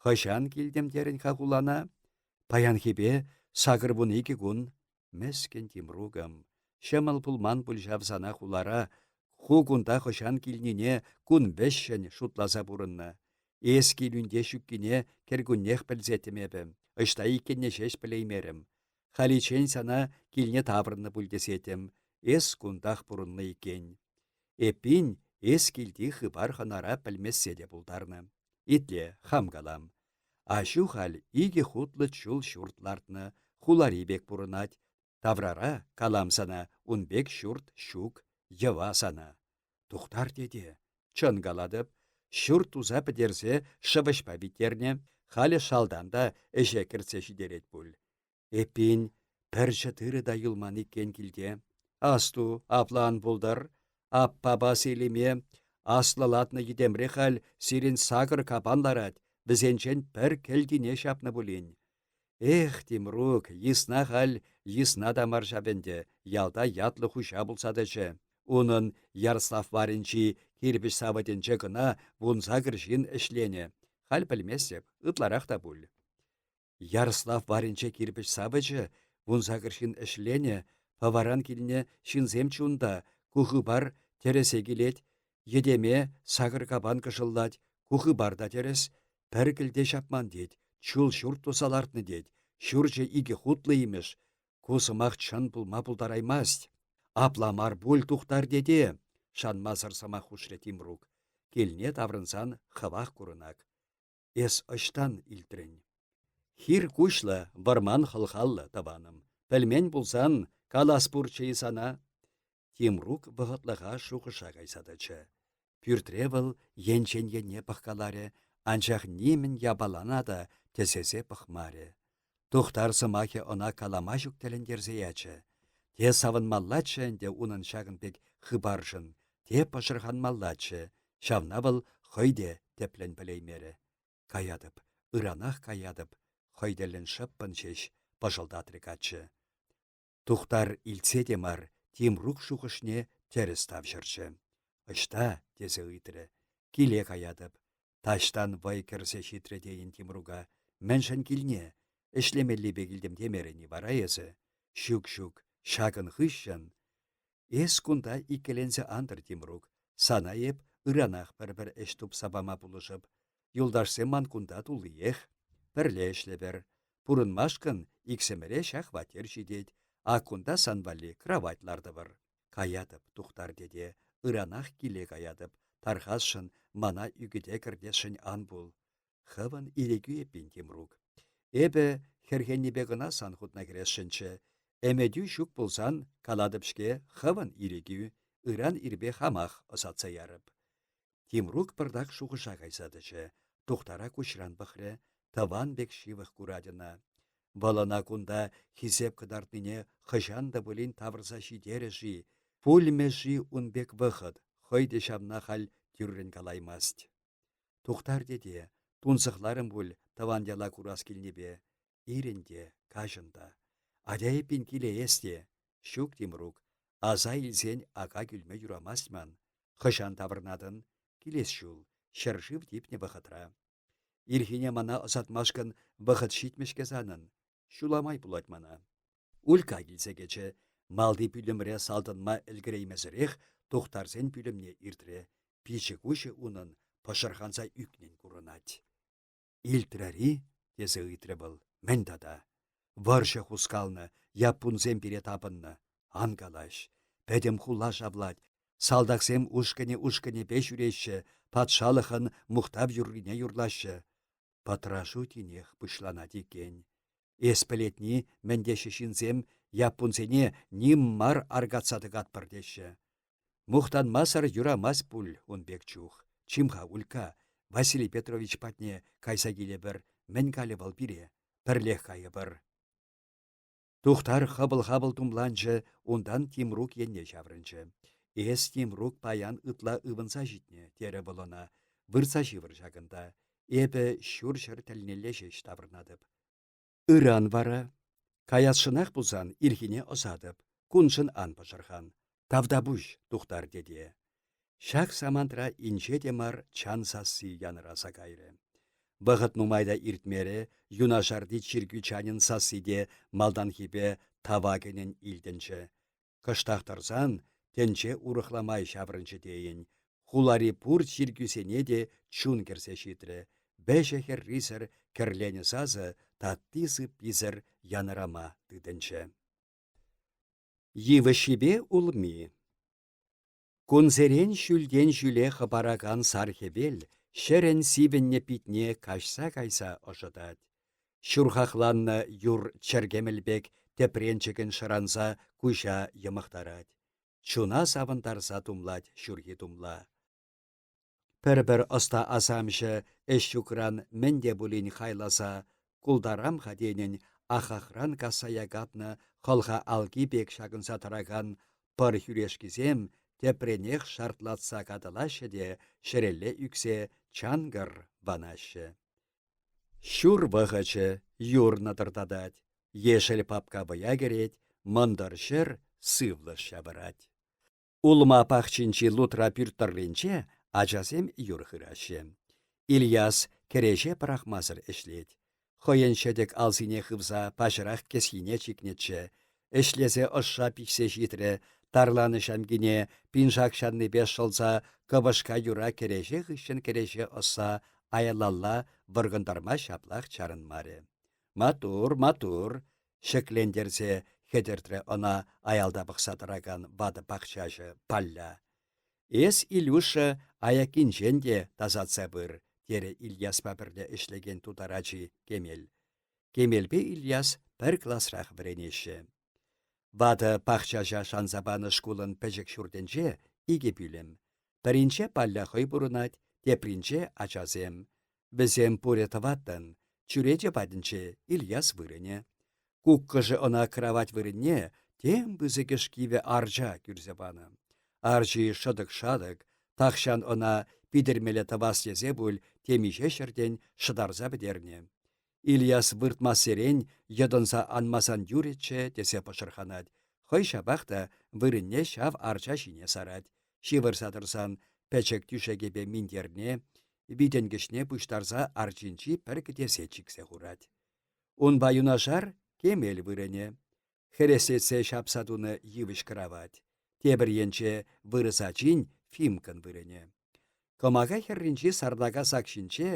Хӑҫан килтӗм терӗн-ха хулана? Паянхипе 82 кун. Мӗскӗн Тимрукӑм, ҫӑмӑл пулман пуль ҫав сана хулара, ху кунта хӑҫан килнине кун вӗҫҫӗн шутласа пурӑннӑ. Эс килӳнте ҫуккине кӗркуннех пӗлсеттӗм эпӗ, ӑҫта иккенне ҫеҫ пӗлеймерӗм. Халиччен сана килне таврӑннӑ пуль тесеттӗм, эс кунтах пурӑннӑ иккен. Эппин, эс килти хыпар-хӑнара пӗлмессе те пултарнӑ. Итле, хам калам. Аҫу халь икӗ хутлӑ чул ҫурт лартнӑ, хулари пек пурӑнать. Таврара, калам сана, ун пек ҫурт ҫук, йӑва сана. Тухтар тете, чӑн калатӑп, ҫурт туса пӗтерсе шӑвӑҫпа виттернӗ, халӗ шалтан та ӗҫе кӗртсе ҫитерет пуль. Эппин, пӗрчӗ тырӑ та юлман иккен килте. Асту, апла ан пултӑр. Аппапа Селиме аслӑлатнӑ йӗтемре халь сирӗн сакӑр капан ларать, вӗсенчен пӗр кӗлтине ҫапнӑ пулин. Эх, Тимрук, йысна халь йысна та мар ҫав ӗнтӗ, ялта ятлӑ хуҫа пулса тӑчӗ. Унӑн Ярслав варӗнчи кирпӗч савӑтӗнче кӑна 18 ҫын ӗҫленӗ. Халь пӗлместӗп, ытларах та пуль. Ярслав варӗнче кирпӗч савӑчӗ, 18 ҫын ӗҫленӗ, Пӑваран килнӗ ҫынсем чунта, ку хыпар тӗрӗсе килет, йӗтеме сакӑр капан кӑшӑллать, ку хыпар та тӗрӗс, пӗр кӗлте ҫапман тет, чул ҫурт туса лартнӑ тет, ҫурчӗ икӗ хутлӑ имӗш, Ку сӑмах чӑн пулма пултараймасть. Апла мар пуль, Тухтар тете, шанмасӑр сӑмах хушрӗ Тимрук. Килне таврӑнсан хӑвах курӑнак. Эс ӑҫтан илтрӗн? Хир куҫлӑ, вӑрман хӑлхаллӑ, тӑванӑм. Пӗлмен пулсан, калас пурччӗ-и сана? Тимрук вӑхӑтлӑха шухӑша кайса тӑчӗ. Пӳртре вӑл енчен енне пӑхкаларӗ, анчах нимӗн япалана та тӗсесе пӑхмарӗ. Тухтар сӑмахӗ ӑна калама ҫук тӗлӗнтерсе ячӗ. Те савӑнмаллаччӗ ӗнтӗ унӑн ҫакӑн пек хыпаршӑн, те пӑшӑрханмаллаччӗ, ҫавна вӑл хӑй те тӗплӗн пӗлеймерӗ. Каятӑп, ыранах каятӑп, хӑй тӗллӗн шӑппӑн ҫеҫ пӑшӑлтатрӗ каччӑ. Тухтар илтсе те мар, Тимрук шухӑшне тӗрӗс тавҫӑрчӗ. «Ӑҫта?» тесе ыйтрӗ. «Киле каятӑп». Таҫтан вӑй кӗрсе ҫитрӗ тейӗн Тимрука. «Мӗншӗн килне? Ӗҫлемеллипе килтӗм темерӗн-и вара эсӗ?» «Ҫук-ҫук, ҫакӑн хыҫҫӑн...» «Эс кунта иккӗленсе ан тӑр, Тимрук. Сана эп ыранах пӗр-пӗр ӗҫ тупса пама пулӑшӑп. Юлташсем ман кунта туллиех. Пӗрле ӗҫлӗпӗр. Пурӑнмашкӑн иксӗмӗре ҫак хваттер ҫитет. Ак кунта сан валли кравать лартӑпӑр. Каятӑп, Тухтар тете, ыранах киле каятӑп. Тархасшӑн, мана ӳкӗте кӗртесшӗн ан пул. Хӑвӑн ирӗкӳ эппин, Тимрук. Эпӗ хӗрхеннипе кӑна сан хутна кӗресшӗнччӗ. Ӗмӗтӳ ҫук пулсан, калатӑп-ҫке, хӑвӑн ирӗкӳ. Ыран ирпе хамах ӑсатса ярӑп. Тимрук пӑртак шухӑша кайса тӑчӗ, Тухтара куҫран пӑхрӗ, тӑван пек ҫывӑх курать ӑна. Вӑл ӑна кунта хисеп кӑтартнине хӑҫан та пулин тавӑрса ҫитерӗ-ши, пулмӗ-ши ун пек вӑхӑт, хӑй те ҫавна халь тӳррӗн калаймасть. Тухтар тете, тунсӑхларӑм пуль тӑван яла курас килнипе. Ирӗн те, каҫӑн та. Атя эппин киле эс те. Ҫук, Тимрук, аса илсен ака кӳлме юрамасть ман. Хӑҫан таврӑнатӑн? Килес ҫул, ҫӗршыв типнӗ вӑхӑтра. Ирхине мана ӑсатмашкӑн вӑхӑт ҫитмӗ-ҫке санӑн. Ҫула май пулать мана. Улька килсе кӗчӗ. Малти пӳлӗмре салтӑнма ӗлкӗреймесӗрех тухтарсен пӳлӗмне иртрӗ. Пичӗ-куҫӗ унӑн пӑшӑрханса ӳкнӗн курӑнать. Илтрӗр-и? тесе ыйтрӗ вӑл. Мӗн тата? Вӑрҫӑ хускалнӑ, яппунсем пире тапӑннӑ. Ан калаҫ. Пӗтӗм хула шавлать. Салтаксем ушкӑнӗ-ушкӑнӗпе ҫӳреҫҫӗ, патшалӑхӑн мухтав юррине юрлаҫҫӗ. Пӑтрашу тинех пуҫланать иккен. Эс пӗлетни, мӗн теҫҫӗ ҫынсем, яппунсене ним мар аркатса тӑкатпӑр теҫҫӗ. Мухтанмасӑр юрамасть пуль ун пек чух. Чим-ха, Улька, Василий Петрович патне кайса килӗпӗр, мӗн калӗ вӑл пире? Пӗрлех кайӑпӑр. Тухтар хӑпӑл-хапӑл тумланчӗ, унтан Тимрук енне ҫаврӑнчӗ. Эс, Тимрук, паян ытла ывӑнса ҫитнӗ, терӗ вӑл ӑна. Выртса ҫывӑр ҫакӑнта. Эпӗ ҫур ҫӗр тӗлнелле ҫеҫ таврӑнатӑп. Ыран вара. Каясшӑнах пулсан ирхине ӑсатӑп. Куншӑн ан пӑшӑрхан. Тавтапуҫ, Тухтар тете. Ҫак самантра инҫе те мар чан сасси янӑраса кайрӗ. Вӑхӑт нумай та иртмерӗ, юнашарти чиркӳ чанӗн сасси те малтанхипе тава кӗнӗн илтӗнчӗ. Кӑштах тӑрсан тӗнче урӑхла май ҫаврӑнчӗ тейӗн, хулари пур чиркӳсене те чун кӗрсе ҫитрӗ, вӗҫӗ-хӗррисӗр кӗрленӗ сасӑ татти-сыпписӗр янӑрама тытӑнчӗ. Йывӑҫҫипе улми Кунсерен ҫӳлтен ҫӳле хӑпаракан сар хӗвел ҫӗрӗн сивӗннӗ питне каҫса кайса ӑшӑтать. Ҫурхахланнӑ юр чӗркемӗл пек тӗпренчӗкӗн шӑранса куҫа йӑмӑхтарать. Чуна савӑнтарса тумлать ҫурхи тумла. Пӗр-пӗр ӑста асамҫӑ ӗҫ ҫукран мӗн те пулин хайласа култарам-ха тенӗн ахахран касса якатнӑ хӑлха алки пек ҫакӑнса тӑракан пӑр хӳрешкисем тӗпренех шартлатса катӑлаҫҫӗ те ҫӗрелле ӳксе чанкӑр ванаҫҫӗ. Ҫур вӑхӑчӗ, юр нӑтӑртатать, ешӗл папка вӑя кӗрет, мӑнтӑр ҫӗр сывлӑш ҫавӑрать. Улма пахчинчи лутра пӳрт тӑрринче ачасем юр хыраҫҫӗ. Ильяс кӗреҫе пӑрахмасӑр ӗҫлет. Хӑйӗн ҫӗтӗк алсине хывса паҫӑрах кӗсйине чикнӗччӗ. Ӗҫлесе ӑшша пиҫсе ҫитрӗ, тарланӑ ҫамкине пиншак ҫаннипе шӑлса кӑпӑшка юра кӗреҫе хыҫҫӑн кӗреҫе ӑсса аялалла вӑркӑнтарма ҫаплах чарӑнмарӗ. Маттур, маттур, ҫӗклентерсе хӗтӗртрӗ ӑна аялта пӑхса тӑракан ватӑ пахчаҫӑ Палля. Эс, Илюша, аяккинчен те тасатса пыр, терӗ Ильяспа пӗрле ӗҫлекен тутар ачи Кемел. Кемелпе Ильяс пӗр класрах вӗренеҫҫӗ. Ватӑ пахчаҫа шанса панӑ шкулӑн пӗчӗк ҫуртӗнче икӗ пӳлӗм. Пӗринче Палля хӑй пурӑнать, тепринче — ачасем. Вӗсем пурӗ тӑваттӑн, чӳрече патӗнче Ильяс вырӑнӗ. Куккӑшӗ ӑна кравать вырӑнне тем пысӑкӑш кивӗ арча кӳрсе панӑ. Арчи шӑтӑк-шатӑк, тахҫан ӑна питӗрмелле тӑвас тесе пуль темиҫе ҫӗртен шӑтарса пӗтернӗ. Ильяс выртмассерен йӑтӑнса анмасан юрӗччӗ тесе пӑшӑрханать, хӑй ҫапах та вырӑнне ҫав арча ҫине сарать, ҫывӑрса тӑрсан пӗчӗк тӳшекӗпе минтерне, витӗнкӗҫне пуҫтарса арчинчи пӗр кӗтесе чиксе хурать. Унпа юнашар кемел вырӑнӗ. Хӗреслетсе ҫапса тунӑ йывӑҫ кравать. Тепӗр енче вырӑс ачин Фимкӑн вырӑнӗ. Кӑмака хӗрринчи сарлака сак ҫинче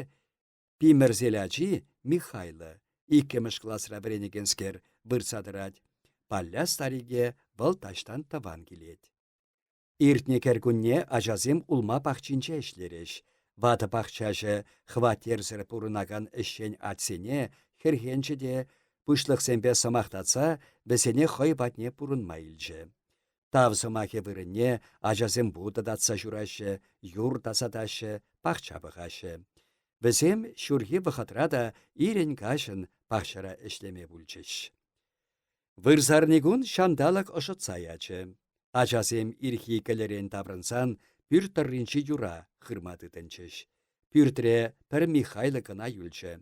Пимӗрсел ачи Михайло, иккӗмӗш класра вӗренекенскер, выртса тӑрать. Палля старике вӑл таҫтан тӑван килет. Иртнӗ кӗркунне ачасем улма пахчинче ӗҫлерӗҫ. Ватӑ пахчаҫӑ хваттерсӗр пурӑнакан ӗҫчен атьсене хӗрхенчӗ те пуҫлӑхсемпе сӑмах татса вӗсене хӑй патне пурӑнма илчӗ. Тав сӑмахӗ вырӑнне ачасем вутӑ татса ҫураҫҫӗ, юр тасатаҫҫӗ, пахча пӑхаҫҫӗ. Вӗсем ҫурхи вӑхӑтра та ирӗн-каҫӑн пахчара ӗҫлеме пулчӗҫ. Вырсарникун ҫанталӑк ӑшӑтса ячӗ. Ачасем ирхи кӗлӗрен таврӑнсан пӳрт тӑрринчи юра хырма тытӑнчӗҫ. Пӳртре пӗр Михайло кӑна юлчӗ.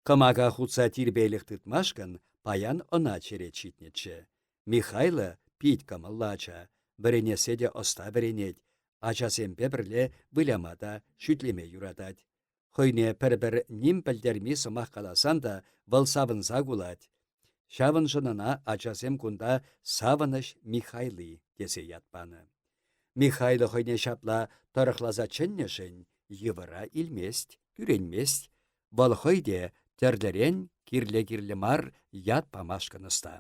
Кӑмака хутса тирпейлӗх тытмашкӑн паян ӑна черет ҫитнӗччӗ. Михайло пит кӑмӑллӑ ача, вӗренессе те ӑста вӗренет, ачасемпе пӗрле выляма та, шӳтлеме юратать. Хӑйне пӗр-пӗр ним пӗлтерми сӑмах каласан та вӑл савӑнса кулать. Ҫавӑншӑн ӑна ачасем кунта Савӑнӑҫ Михайли тесе ят панӑ. Михайло хӑйне ҫапла тӑрӑхласа чӗннӗшӗн йывӑра илмест, кӳренмест. Вӑл хӑй те тӗрлӗрен кирлӗ-кирлӗ мар ят памашкӑн ӑста.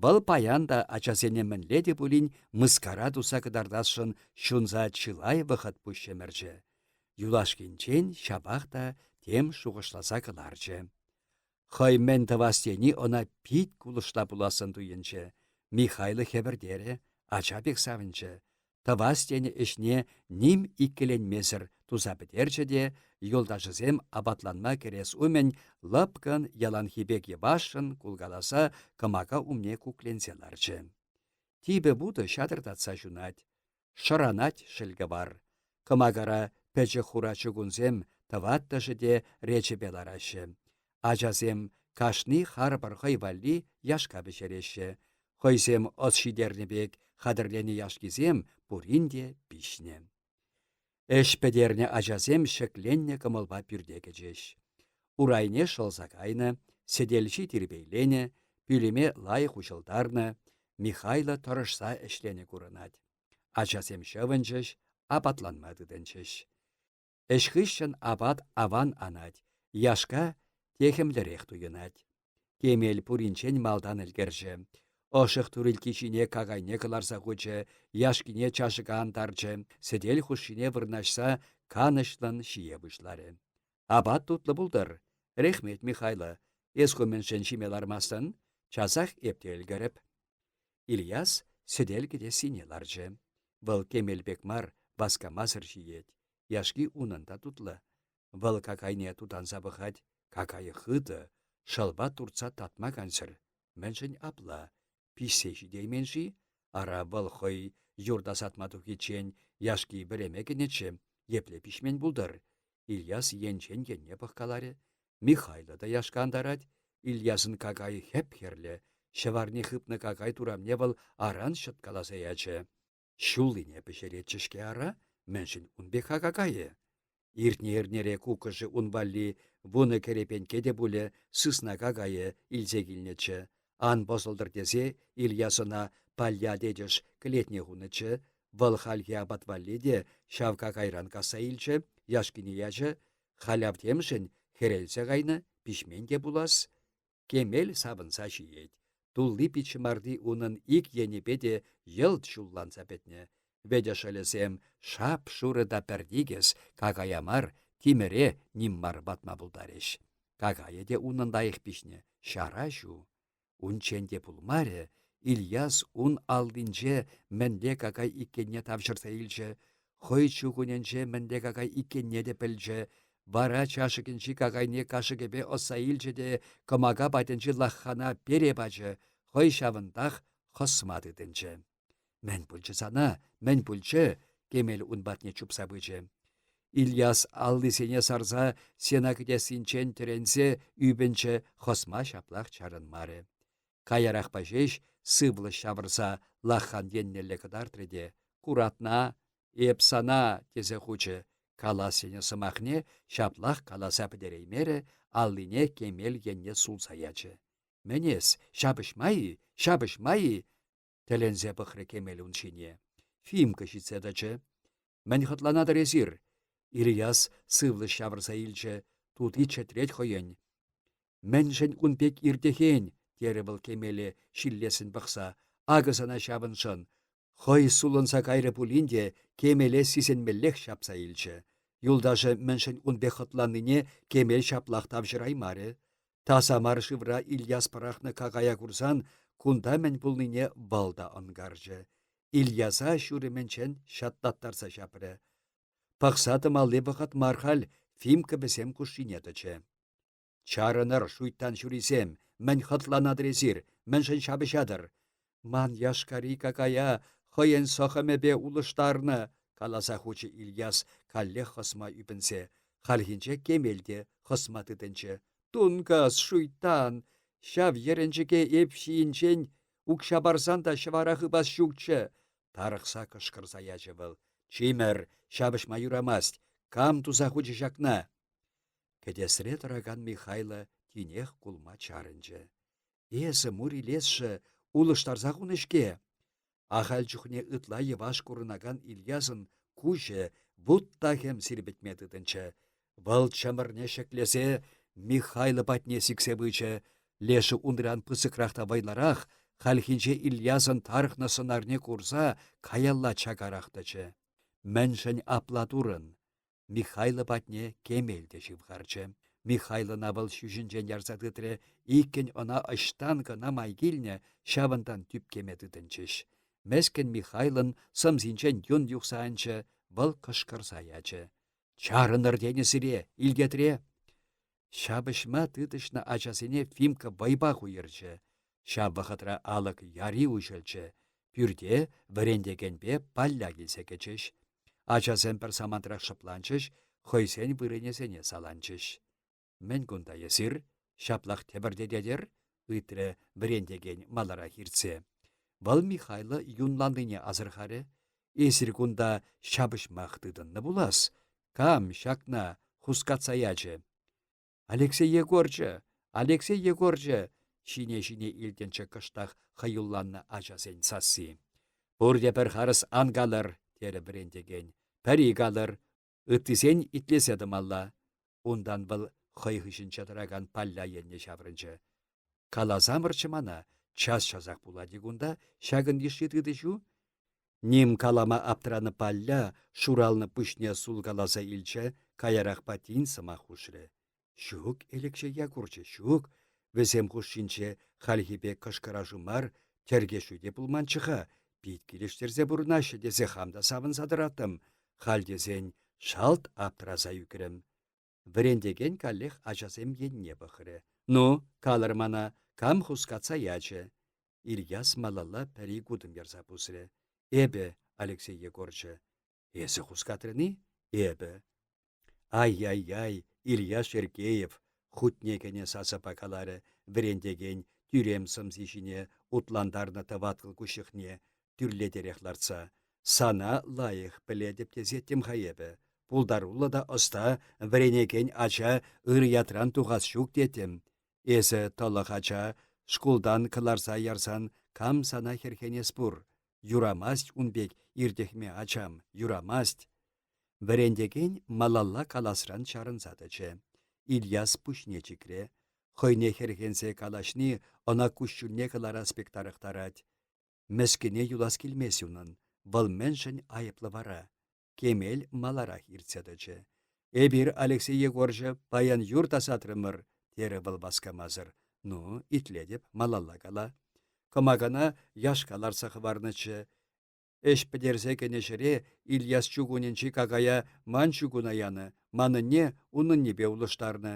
Вӑл паян та ачасене мӗнле те пулин мыскара туса кӑтартасшӑн ҫунса чылай вӑхӑт пуҫ ҫӗмӗрчӗ. Юлашкинчен ҫапах та тем шухӑшласа кӑларчӗ. Хӑй мӗн тӑвас тени ӑна пит кулӑшла пулассӑн туйӑнчӗ. Михайло хӗпӗртерӗ, ача пек савӑнчӗ. Тӑвас тенӗ ӗҫне ним иккӗленмесӗр туса пӗтерчӗ те юлташӗсем апатланма кӗрес умӗн лӑпкӑн яланхи пек йӑвашшӑн кулкаласа кӑмака умне кукленсе ларчӗ. Типӗ вутӑ ҫатӑртатса ҫунать. Шӑранать шӗлкӗвар. Кӑмакара пӗчӗк хура чукунсем тӑваттӑшӗ те речӗпе лараҫҫӗ. Ачасем кашни харпӑр хӑй валли яшка пӗҫереҫҫӗ. Хӑйсем ӑс ҫитернӗ пек хатӗрленӗ яшкисем пурин те пиҫнӗ. Ӗҫ пӗтернӗ ачасем ҫӗкленнӗ кӑмӑлпа пӳрте кӗчӗҫ. Урайне шӑлса кайнӑ, сӗтел ҫи тирпейленӗ, пӳлӗме лайӑх уҫӑлтарнӑ, Михайло тӑрӑшса ӗҫленӗ курӑнать. Ачасем ҫӑвӑнчӗҫ, апатланма тытӑнчӗҫ. Ӗҫ хыҫҫӑн апат аван анать, яшка техӗмлӗрех туйӑнать. Кемел пуринчен малтан ӗлкӗрчӗ. Ӑшӑх турилкки ҫине какайне кӑларса хучӗ, яшкине чашӑка антарчӗ, сӗтел хушшине вырнаҫса канӑҫлӑн ҫие пуҫларӗ. Апат тутлӑ пултӑр. Рехмет, Михайло, эс ху мӗншӗн ҫиме лармастӑн? Часах эп те ӗлкӗрӗп. Ильяс сӗтел кӗтессине ларчӗ. Вӑл кемел пек мар, васкамасӑр ҫиет. Яшки унӑн та тутлӑ. Вӑл какайне тутанса пӑхать, какайӗ хытӑ, шӑлпа туртса татма кансӗр. Мӗншӗн апла? Пиҫсе ҫитеймен-ши? Ара, вӑл хӑй юр тасатма тухиччен яшки вӗреме кӗнӗччӗ, епле пиҫмен пултӑр? Ильяс енчен енне пӑхкаларӗ. Михайло та яшка антарать. Ильясӑн какайӗ хӗп-хӗрлӗ. Ҫӑварне хыпнӑ какай турамне вӑл аран ҫӑткаласа ячӗ. Ҫуллине пӗҫеретчӗ-ҫке ара, мӗншӗн ун пек хака кайӗ? Иртнӗ эрнере куккӑшӗ ун валли вунӑ кӗрепенкке те пулӗ сысна какайӗ илсе килнӗччӗ. Ан пӑсӑлтӑр тесе Ильяс ӑна Палля тетӗш кӗлетне хунӑччӗ. Вӑл хальхи апат валли те ҫав какайран касса илчӗ, яшкине ячӗ. Халяв темшӗн хӗрелсе кайнӑ, пиҫмен те пулас. Кемел савӑнса ҫиет. Тулли питҫӑмарти унӑн ик енӗпе те йӑлт ҫулланса пӗтнӗ. Вӗтӗ шӑлӗсем шап-шурӑ та пӗр тикӗс, какая мар, тимӗре ним мар ватма пултарӗҫ. Какайӗ те унӑн лайӑх пиҫнӗ, ҫара ҫу. Унччен те пулмарӗ, Ильяс ун аллинче мӗнле какай иккенне тавҫӑрса илчӗ, хӑй чукунӗнче мӗнле какай иккенне те пӗлчӗ, вара чашӑкӗнчи какайне кашӑкӗпе ӑсса илчӗ те кӑмака патӗнчи лаххана пере пачӗ, хӑй ҫавӑнтах хӑсма тытӑнчӗ. Мӗн пулчӗ сана, мӗн пулчӗ? Кемел ун патне чупса пычӗ. Ильяс аллисене сарса стена кӗтессинчен тӗренсе ӳпӗнчӗ, хӑсма ҫаплах чарӑнмарӗ. Каярахпа ҫеҫ сывлӑш ҫавӑрса лаххан еннелле кӑтартрӗ те «Куратна, эп сана!» тесе хучӗ. Калас тенӗ сӑмахне ҫаплах каласа пӗтереймерӗ, аллине Кемел енне сулса ячӗ. «Мӗн эс, ҫапӑҫма-и, ҫапӑҫма-и?» Тӗлӗнсе пӑхрӗ Кемел ун ҫине. Фимка ҫитсе тӑчӗ. «Мӗн хӑтланатӑр эсир?» Ильяс сывлӑш ҫавӑрса илчӗ, тути чӗтрет хӑйӗн. «Мӗншӗн ун пек иртӗхен?» терӗ вӑл Кемеле ҫиллессӗн пӑхса. «Акӑ сана ҫавӑншӑн!» Хӑй сулӑнса кайрӗ пулин те Кемеле сисӗнмеллех ҫапса илчӗ. Юлташӗ мӗншӗн ун пек хӑтланнине Кемел ҫаплах тавҫӑраймарӗ. Таса мар шывра Ильяс пӑрахнӑ какая курсан кунта мӗн пулнине вӑл та ӑнкарчӗ. Ильяса ҫурӑмӗнчен ҫатлаттарса ҫапрӗ. Пӑхса тӑмалли вӑхӑт мар халь Фимка вӗсем хушшине тӑчӗ. Чарӑнӑр, шуйттан ҫурисем! Мӗн хӑтланатӑр эсир? Мӗншӗн ҫапӑҫатӑр? Ман яшкари какая хӑйӗн сӑхӑмӗпе улӑштарнӑ, каласа хучӗ Ильяс каллех хӑсма ӳпӗнсе. Хальхинче Кемел те хӑсма тытӑнчӗ. Тункас, шуйттан! Ҫав йӗрӗнчӗке эп ҫийӗнчен укҫа парсан та ҫӑвара хыпас ҫукчӗ! Тарӑхса кӑшкӑрса ячӗ вӑл. Чимӗр, ҫапӑҫма юрамасть. Кам туса хучӗ ҫакна? Кӗтесре тӑракан Михайло тинех кулма чарӑнчӗ. Эсӗ, мур илесшӗ, улӑштарса хунӑ-ҫке. Ахаль чухне ытла йӑваш курӑнакан Ильясӑн куҫӗ вут та хӗм сирпӗтме тытӑнчӗ. Вӑл чӑмӑрне ҫӗклесе Михайло патне сиксе пычӗ. Лешӗ унран пысӑкрах та вӑйлӑрах, хальхинче Ильясӑн тарӑхнӑ сӑнарне курса каялла чакарах тӑчӗ. Мӗншӗн апла турӑн? Михайло патне Кемел те ҫывхарчӗ. Михайлӑна вӑл ҫӳҫӗнчен ярса тытрӗ, иккӗн ӑна ӑҫтан кӑна май килнӗ, ҫавӑнтан тӳпкеме тытӑнчӗҫ. Мӗскӗн Михайлӑн сӑмсинчен юн юхса анчӗ, вӑл кӑшкӑрса ячӗ. «Чарӑнӑр тенӗ сире, илтетре!» Ҫапӑҫма тытӑҫнӑ ачасене Фимка вӑйпах уйӑрчӗ. Ҫав вӑхӑтра алӑк яри уҫӑлчӗ. Пӳрте вӗрентекенпе Палля килсе кӗчӗҫ. Ачасем пӗр самантрах шӑпланчӗҫ, хӑйсен вырӑнӗсене саланчӗҫ. «Мӗн кунта эсир? Ҫаплах тӗпӗртететӗр?» — ыйтрӗ вӗрентекен маларах иртсе. Вӑл Михайло юнланнине асӑрхарӗ. «Эсир кунта ҫапӑҫмах тытӑннӑ пулас. Кам ҫакна хускатса ячӗ?» «Алексей Егорчӑ! Алексей Егорчӑ!» ҫине-ҫине илтӗнчӗ кӑштах хӑюлланнӑ ачасен сасси. «Пурте пӗр харӑс ан калӑр!» терӗ вӗрентекен. «Пӗри калӑр, ыттисен итлесе тӑмалла». Унтан вӑл хӑй хыҫӗнче тӑракан Палля енне ҫаврӑнчӗ. «Каласамӑрччӗ мана, час-часах пулать-и кунта ҫакӑн йышши тытӑҫу?» Ним калама аптранӑ Палля шуралнӑ пуҫне сулкаласа илчӗ, каярахпа тин сӑмах хушрӗ. Ҫук, Элекҫей Якурчӑ, ҫук. Вӗсем хушшинче хальхи пек кӑшкӑрашу мар, тӗркешӳ те пулманччӗ-ха, пит килӗштерсе пурӑнаҫҫӗ тесе хам та савӑнса тӑраттӑм. Халь тесен шалт аптраса ӳкрӗм. Вӗрентекен каллех ачасем енне пӑхрӗ. «Ну, калӑр мана, кам хускатса ячӗ?» Ильяс малалла пӗр-ик утӑм ярса пусрӗ. «Эпӗ, Алексей Егорчӑ». «Эсӗ хускатрӑн-и?» «Эпӗ». «Ай-яй-яй, Илья Шеркеев!» хутне кӗнӗ сасӑпа каларӗ вӗрентекен тӳрем сӑмси ҫине утлантарнӑ тӑваткӑл куҫлӑхне тӳрлетерех лартса. Сана лайӑх пӗлетӗп тесеттӗм-ха эпӗ. Пултаруллӑ та ӑста вӗренекен ача ыр ятран тухас ҫук теттӗм. Эсӗ тӑлӑх ача, шкултан кӑларса ярсан кам сана хӗрхенес пур? Юрамасть ун пек иртӗхме, ачам, юрамасть. Вӗрентекен малалла каласран чарӑнса тӑчӗ. Ильяс пуҫне чикрӗ. Хӑйне хӗрхенсе калаҫни ӑна куҫҫульне кӑларас пек тарӑхтарать. Мӗскӗне юлас килмест унӑн, вӑл мӗншӗн айӑплӑ вара? Кемел маларах иртсе тӑчӗ. «Эпир, Алексей Егорчӑ, паян юр тасатрӑмӑр», терӗ вӑл васкамасӑр. «Ну, итлетӗп, малалла кала». Кӑмакана яшка лартса хӑварнӑччӗ. Ӗҫ пӗтерсе кӗнӗ ҫӗре Ильяс чугунӗнчи какая ман чугуна янӑ, манӑнне унӑннипе улӑштарнӑ.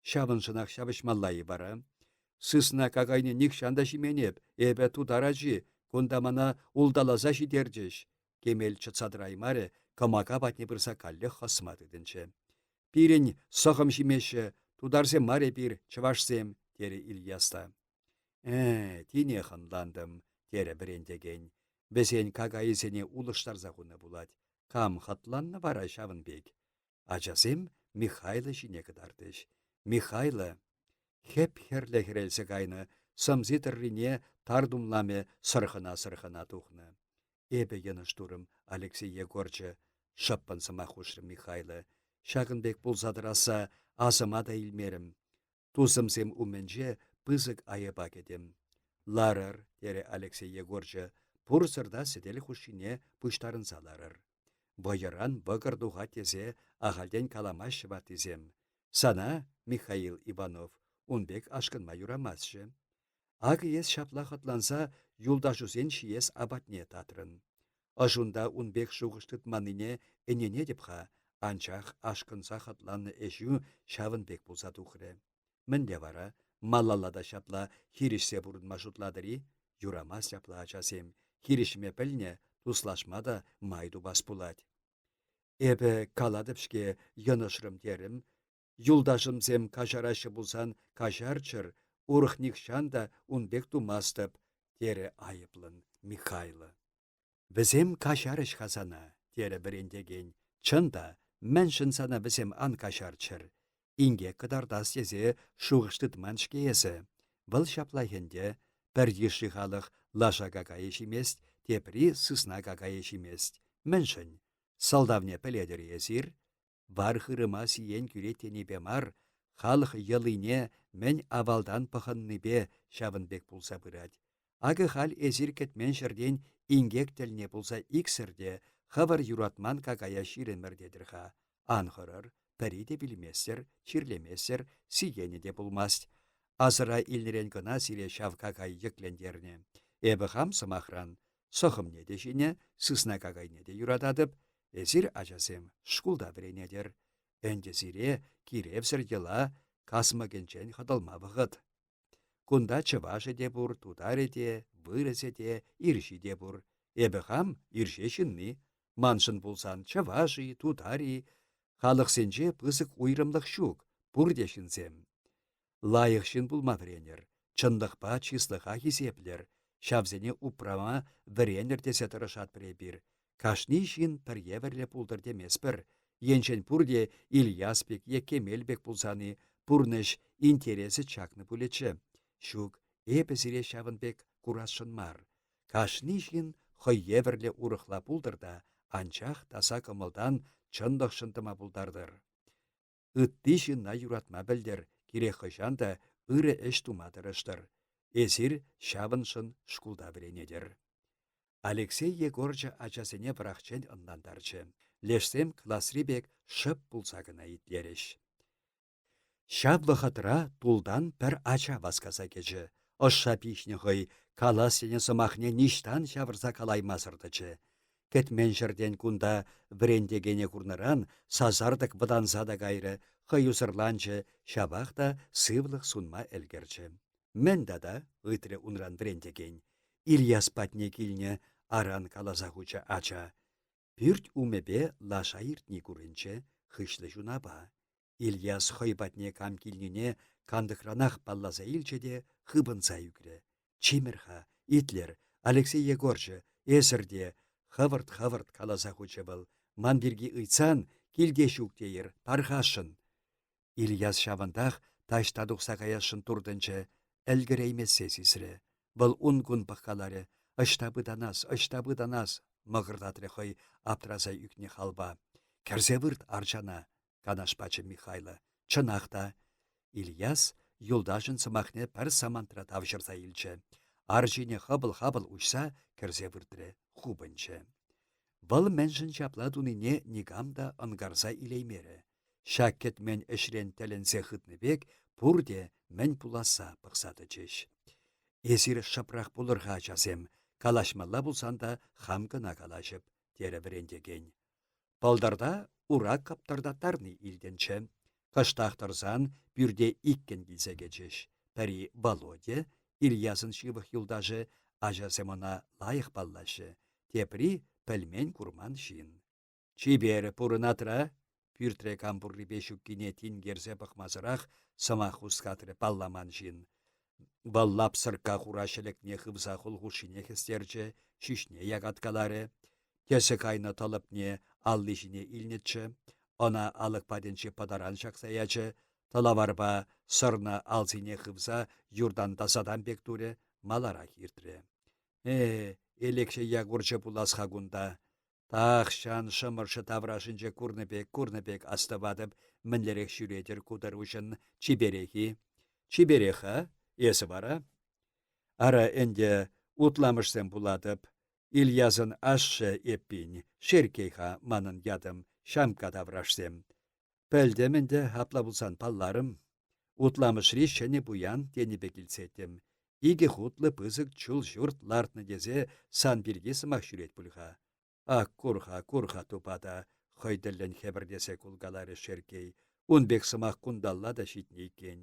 Ҫавӑншӑнах ҫапӑҫмалла-и вара? Сысна какайне нихҫан та ҫимен эп, эпӗ тутар ачи, кунта мана улталаса ҫитерчӗҫ. Кемел чӑтса тӑраймарӗ, кӑмака патне пырса каллех хӑсма тытӑнчӗ. Пирӗн сӑхӑм ҫимеҫҫӗ, тутарсем мар эпир, чӑвашсем, терӗ Ильяс та. Э, тинех ӑнлантӑм, терӗ вӗрентекен. Вӗсен какайӗсене улӑштарса хунӑ пулать. Кам хӑтланнӑ вара ҫавӑн пек? Ачасем Михайло ҫине кӑтартрӗҫ. Михайло хӗп-хӗрлӗ хӗрелсе кайнӑ, сӑмси тӑррине тар тумламӗ сӑрхӑна-сӑрхӑна тухнӑ. Эпӗ йӑнӑш турӑм, Алексей Егорчӑ, шӑппӑн сӑмах хушрӗ Михайло. Ҫакӑн пек пулса тӑрасса асӑма та илмерӗм. Тусӑмсем умӗнче пысӑк айӑпа кӗтӗм. Ларӑр, терӗ Алексей Егорчӑ, пурсӑр та сӗтел хушшине пуҫтарӑнса ларӑр. Вӑйӑран вӑкӑр тухать тесе ахальтен каламаҫҫӗ ваттисем. Сана, Михаил Иванов, ун пек ашкӑнма юрамастчӗ. Акӑ эс ҫапла хӑтланса юлташусен ҫиес апатне татрӑн. Ӑшунта ун пек шухӑш тытманнине ӗненетӗп-ха, анчах ашкӑнса хӑтланнӑ ӗҫӳ ҫавӑн пек пулса тухрӗ. Мӗнле вара, малалла та ҫапла хирӗҫсе пурӑнма шутлатӑр-и? Юрамасть апла, ачасем, хирӗҫме пӗлнӗ, туслашма та май тупас пулать. Эпӗ калатӑп-ҫке, йӑнӑшрӑм терӗм. Юлташӑмсем каҫараҫҫӗ пулсан каҫарччӑр, урӑх нихҫан та ун пек тумастӑп, терӗ айӑплӑн Михайло. Вӗсем каҫарӗҫ-ха сана, терӗ вӗрентекен. Чӑн та, мӗншӗн сана вӗсем ан каҫарччӑр? Инкек кӑтартас тесе шухӑш тытман-ҫке эсӗ. Вӑл ҫаплах ӗнтӗ. Пӗр йышши халӑх лаша какайӗ ҫимест, тепри сысна какайӗ ҫимест. Мӗншӗн? Сӑлтавне пӗлетӗр-и эсир? Вар-хырӑма сиен кӳрет тенипе мар, халӑх йӑлине мӗн авалтан пӑхӑннипе ҫавӑн пек пулса пырать. Акӑ халь эсир кӗтмен ҫӗртен инкек тӗлне пулса иксӗр те хӑвӑр юратман какая ҫирӗмӗр тетӗр-ха. Ан хӑрӑр, пӗри те вилместӗр, чирлеместӗр, сиенӗ те пулмасть. Асӑра илнӗрен кӑна сире ҫав какай йӗклентернӗ. Эпӗ хам, сӑмахран, сӑхӑмне те ҫинӗ, сысна какайне те юрататӑп. Эсир, ачасем, шкулта вӗренетӗр. Ӗнтӗ сире киревсӗр йӑла касмӑкӗнчен хӑтӑлма вӑхӑт. Кунта чӑвашӗ те пур, тутарӗ те, вырӑсӗ те, ирҫи те пур. Эпӗ хам ирҫе ҫынни. Маншӑн пулсан чӑваш-и, тутар-и, халӑхсенче пысӑк уйрӑмлӑх ҫук, пурте ҫынсем. Лайӑх ҫын пулма вӗренӗр, чӑнлӑхпа чыслӑха хисеплӗр, ҫавсене упрама вӗренӗр тесе тӑрӑшатпӑр эпир. Кашни ҫын пӗр евӗрлӗ пултӑр теместпӗр. Енчен пурте Ильяс пек е Кемел пек пулсан-и, пурнӑҫ интересӗ чакнӑ пулӗччӗ. Ҫук, эпӗ сире ҫавӑн пек курасшӑн мар. Кашни ҫын хӑй евӗрлӗ урӑхла пултӑр та, анчах таса кӑмӑлтан чӑнлӑхшӑн тӑма пултартӑр. Ытти ҫынна юратма пӗлтӗр, кирек хӑҫан та ырӑ ӗҫ тума тӑрӑштӑр. Эсир ҫавӑншӑн шкулта вӗренетӗр. Алексей Егорчӑ ачасене вӑрахчен ӑнлантарчӗ. Лешсем класри пек шӑп пулса кӑна итлерӗҫ. Ҫав вӑхӑтра тултан пӗр ача васкаса кӗчӗ. Ӑшша пиҫнӗ хӑй, калас тенӗ сӑмахне ниҫтан ҫавӑрса калаймасӑр тӑчӗ. Кӗтмен ҫӗртен кунта вӗрентекене курнӑран сасартӑк вӑтанса та кайрӗ, хӑюсӑрланчӗ, ҫапах та сывлӑх сунма ӗлкӗрчӗ. «Мӗн тата?» — ыйтрӗ унран вӗрентекен. Ильяс патне килнӗ, аран каласа хучӗ ача. Пӳрт умӗпе лаша иртни курӑнчӗ, хыҫлӑ ҫунапа. Ильяс хӑй патне кам килнине кантӑкранах палласа илчӗ те хыпӑнса ӳкрӗ. Чимӗр-ха, итлӗр, Алексей Егорчӑ, эсӗр те. Хӑвӑрт-хӑвӑрт каласа хучӗ вӑл. Ман пирки ыйтсан, килте ҫук тейӗр, тархасшӑн. Ильяс ҫавӑнтах таҫта тухса каясшӑн туртӑнчӗ, ӗлкӗреймессе сисрӗ. Вӑл ун-кун пӑхкаларӗ. Ӑҫта пытанас, ӑҫта пытанас, мӑкӑртатрӗ хӑй аптраса ӳкнӗ халпа. Кӗрсе вырт арчана, канаш пачӗ Михайло. Чӑнах та. Ильяс юлташӗн сӑмахне пӗр самантра тавҫӑрса илчӗ. Арчине хӑпӑл-хапӑл уҫса кӗрсе выртрӗ, хупӑнчӗ. Вӑл мӗншӗн ҫапла тунине никам та ӑнкарса илеймерӗ. Ҫак кӗтмен ӗҫрен тӗлӗнсе хытнӑ пек пурте мӗн пуласса пӑхса тӑчӗҫ. Эсир шӑпрах пулӑр-ха, ачасем, калаҫмалла пулсан та хам кӑна калаҫӑп, терӗ вӗрентекен. Пӑлтӑрта ура кӑптӑртаттарни илтӗнчӗ. Кӑштах тӑрсан пӳрте иккӗн килсе кӗчӗҫ. Пӗри Володя, Ильясӑн ҫывӑх юлташӗ, ачасем ӑна лайӑх паллаҫҫӗ, тепри пӗлмен-курман ҫын. Чипер пурӑнатра? Пӳртре кам пуррипе ҫуккине тинкерсе пӑхмасӑрах сӑмах хускатрӗ палламан ҫын. Вӑл лапсӑркка хура ҫӗлӗкне хывса хул хушшине хӗстерчӗ, ҫӳҫне якаткаларӗ. Тӗсӗ кайнӑ тӑлӑпне алли ҫине илнӗччӗ. Ӑна алӑк патӗнчи пӑтаран ҫакса ячӗ, тӑлаварпа сӑрнӑ алсине хывса юртан тасатам пек турӗ, маларах иртрӗ. Э, Элекҫей Якурчӑ пулас-ха кунта. Тахҫан Шӑмӑршӑ таврашӗнче курнӑ пек курнӑ пек астӑватӑп, мӗнлерех ҫӳретӗр ку тӑруҫӑн, чиперех-и? Чиперех-ха, эсӗ вара? Ара ӗнтӗ утламӑшсем пулатӑп. Ильясӑн ашшӗ, эппин, Шерккей-ха манӑн ятӑм, ҫамка таврашсем. Пӗлтӗм ӗнтӗ, апла пулсан палларӑм. Утламӑшри ҫӗнӗ пуян тенӗ пек илтсеттӗм. Икӗ хутлӑ пысӑк чул ҫурт лартнӑ тесе сан пирки сӑмах ҫӳрет пуль-ха. Ак кур-ха, кур-ха тупата, хӑй тӗллӗн хӗпӗртесе кулкаларӗ Шерккей. Ун пек сӑмах кунталла та ҫитнӗ иккен.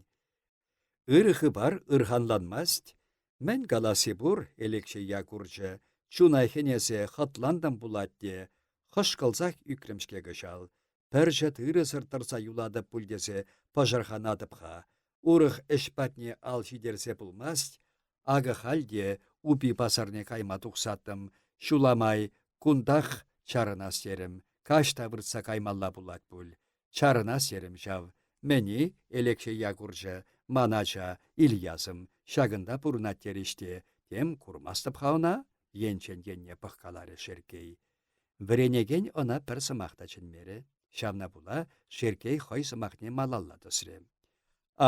Ырӑ хыпар ырханланмасть. Мӗн каласси пур, Элекҫей Якурчӑ, чуна хӗнесе хӑтлантӑм пулать те, хӑшкӑлсах ӳкрӗм-ҫке кӑҫал. Пӗрчӗ тырӑсӑр тӑрса юлатӑп пуль тесе пӑшӑрханатӑп-ха. Урӑх ӗҫ патне ал ҫитерсе пулмасть. Акӑ халь те Упи пасарне кайма тухсаттӑм. Ҫула май кунтах чарӑнас терӗм. Каҫ та выртса каймалла пулать пуль. Чарӑнас терӗм ҫав. Мӗн-и, Элекҫей Якурчӑ, ман ача, Ильясӑм, ҫакӑнта пурӑнать терӗҫ те, тем курмастӑп-ха ӑна, енчен енне пӑхкаларӗ Шерккей. Вӗренекен ӑна пӗр сӑмах та чӗнмерӗ. Ҫавна пула Шерккей хӑй сӑмахне малалла тӑсрӗ.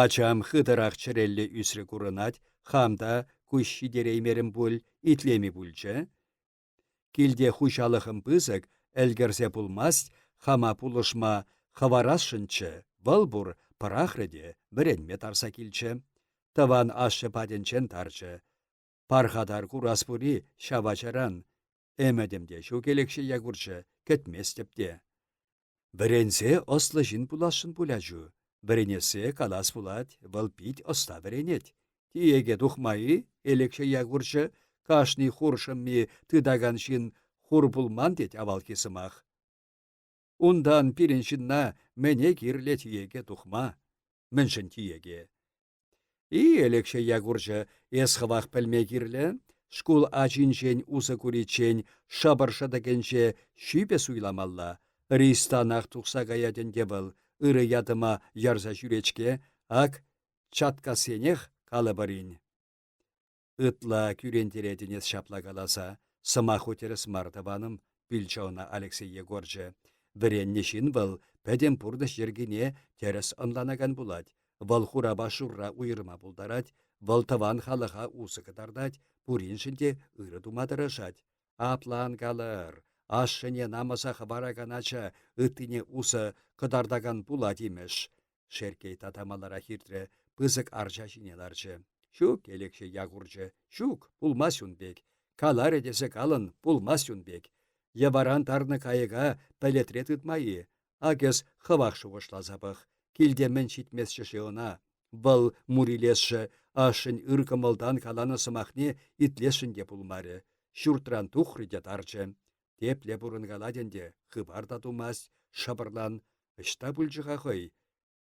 Ачам хытӑрах чӗреллӗ ӳсрӗ курӑнать, хам та куҫ ҫитереймерӗм пуль, итлеми пулчӗ. Килте хуҫалӑхӑм пысӑк, ӗлкӗрсе пулмасть, хама пулӑшма хӑварасшӑнччӗ, вӑл пур, пӑрахрӗ те вӗренме тарса килчӗ. Тӑван ашшӗ патӗнчен тарчӗ. Пархатар курас пур-и ҫав ачаран? Ӗмӗтӗм те ҫук Элекҫей Якурчӑ, кӗтместӗп те. Вӗренсе ӑслӑ ҫын пуласшӑн пуль ачу. Вӗренессе, калас пулать, вӑл пит ӑста вӗренет. Тиеке тухма-и, Элекҫей Якурчӑ, кашни хур шӑмми тытакан ҫын хур пулман тет авалхи сӑмах. Унтан пирӗн ҫынна мӗне кирлӗ тиеке тухма? Мӗншӗн тиеке? И, Элекҫей Якурчӑ, эс хӑвах пӗлме кирлӗ. Шкул ачинчен усӑ куриччен шӑпӑр шӑтӑкӗнче ҫӳпӗ суйламалла. Ристанах тухса каять ӗнтӗ вӑл, ырӑ ятӑма ярса ҫӳрет-ҫке. Ак, Чаткассенех калӑпӑр-ин. Ытла кӳрентеретӗн эс ҫапла каласа. Сӑмаху тӗрӗс мар, тӑванӑм, пӳлчӗ ӑна Алексей Егорчӑ. Вӗреннӗ ҫын вӑл пӗтӗм пурнӑҫ йӗркине тӗрӗс ӑнланакан пулать. Вӑл хурапа шурра уйӑрма пултарать, вӑл тӑван халӑха усӑ кӑтартать, пуриншӗн те ырӑ тума тӑрӑшать. Апла ан калӑр, ашшӗне намӑса хӑваракан ача ыттине усӑ кӑтартакан пулать имӗш. Шерккей тата маларах иртрӗ, пысӑк арча ҫине ларчӗ. Ҫук, Элекҫей Якурчӑ, ҫук, пулмасть ун пек. Каларӗ тесе калӑн, пулмасть ун пек. Йӑваран тарнӑ кайӑка пӗлӗтре тытма-и? Ак эс хӑвах шухӑшласа пӑх. Килте мӗн ҫитместчӗ-ши ӑна? Вӑл мурилесшӗ, ашшӗн ыр кӑмӑлтан каланӑ сӑмахне итлесшӗн те пулмарӗ. Ҫуртран тухрӗ те тарчӗ. Тепле пурӑнкалать ӗнтӗ, хыпар та тумасть, шӑпӑрлан. Ӑҫта пулчӗ-ха хӑй?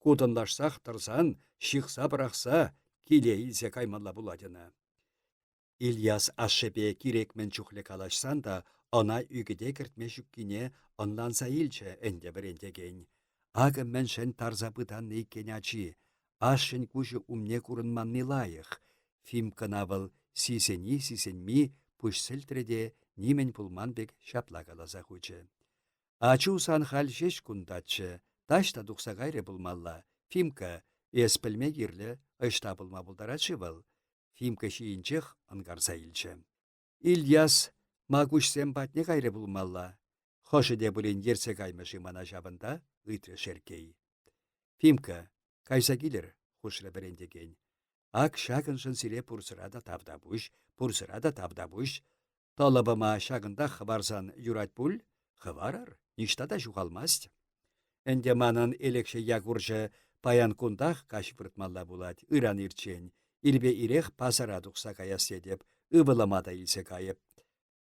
Кутӑнлашсах тӑрсан, ҫыхса пӑрахса киле илсе каймалла пулать ӑна. Ильяс ашшӗпе кирек мӗн чухлӗ калаҫсан та. Ӑна ӳкӗте кӗртме ҫуккине ӑнланса илчӗ ӗнтӗ вӗрентекен. Акӑ мӗншӗн тарса пытаннӑ иккен ачи. Ашшӗн куҫӗ умне курӑнманни лайӑх. Фимкӑна вӑл сисӗни-сисӗнми пуҫ сӗлтрӗ те нимӗн пулман пек ҫапла каласа хучӗ. Ачу сан халь ҫеҫ кунтаччӗ, таҫта тухса кайрӗ пулмалла. Фимка, эс пӗлме кирлӗ, ӑҫта пулма пултарать-ши вӑл? Фимка ҫийӗнчех ӑнкарса илчӗ. Ильяс Макуҫсем патне кайрӗ пулмалла. Хӑшӗ те пулин ертсе каймӗ-ши мана ҫавӑнта? ыйтрӗ Шерккей. Фимка, кайса килӗр, хушрӗ вӗрентекен. Ак ҫакӑншӑн сире пурсӑра та тавтапуҫ, пурсӑра та тавтапуҫ. Тӑлӑпӑма ҫакӑнтах хӑварсан юрать пуль? Хӑварӑр, ниҫта та ҫухалмасть. Ӗнтӗ манӑн Элекҫей Якурҫӑ паян кунтах каҫ выртмалла пулать, ыран ирччен. Ирпе ирех пасара тухса каяс тетӗп, ывӑлӑма та илсе кайӑп.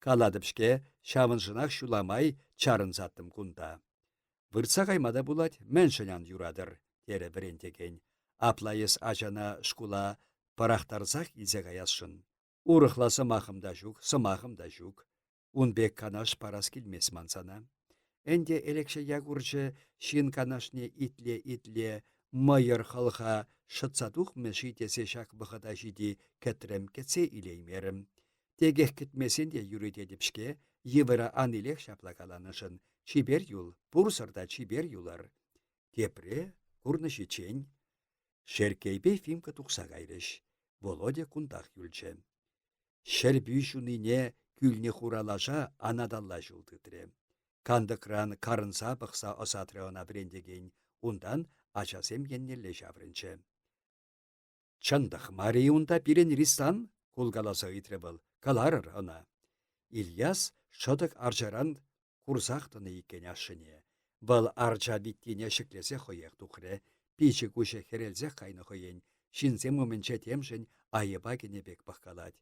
Калатӑп-ҫке, ҫавӑншӑнах ҫула май чарӑнсаттӑм кунта. Выртса кайма та пулать, мӗншӗн ан юратӑр, терӗ вӗрентекен. Апла эс ачана шкула пӑрахтарсах илсе каясшӑн. Урӑхла сӑмахӑм та ҫук, сӑмахӑм та ҫук. Ун пек канаш парас килмест ман сана. Ӗнтӗ Элекҫей Якурчӗ ҫын канашне итле-итле мӑйӑр хӑлха шӑтса тухмӗ-ши тесе ҫак вӑхӑта ҫити кӗтрӗм кӗтсе илеймерӗм. Текех кӗтмесен те юрӗ тетӗп-ҫке, йывӑра ан илех ҫапла каланӑшӑн. Чипер юл, пурсӑр та чипер юлӑр. Тепре курнӑҫиччен. Шерккейпе Фимка тухса кайрӗҫ. Володя кунтах юлчӗ. Ҫӗрпӳ ҫунине кӳлнӗ хура лаша анаталла ҫул тытрӗ. Кантӑкран карӑнса пӑхса ӑсатрӗ ӑна вӗрентекен, унтан ачасем еннелле ҫаврӑнчӗ. Чӑнтӑх мар-и унта пирӗн ристан? кулкаласа ыйтрӗ вӑл. Каларӑр ӑна. Ильяс шӑтӑк арчаран курсах тӑнӑ иккен ашшӗне. Вӑл арча виттине ҫӗклесе хӑех тухрӗ. Пичӗ-куҫӗ хӗрелсех кайнӑ хӑйӗн. Ҫынсем умӗнче темшӗн айӑпа кӗнӗ пек пӑхкалать.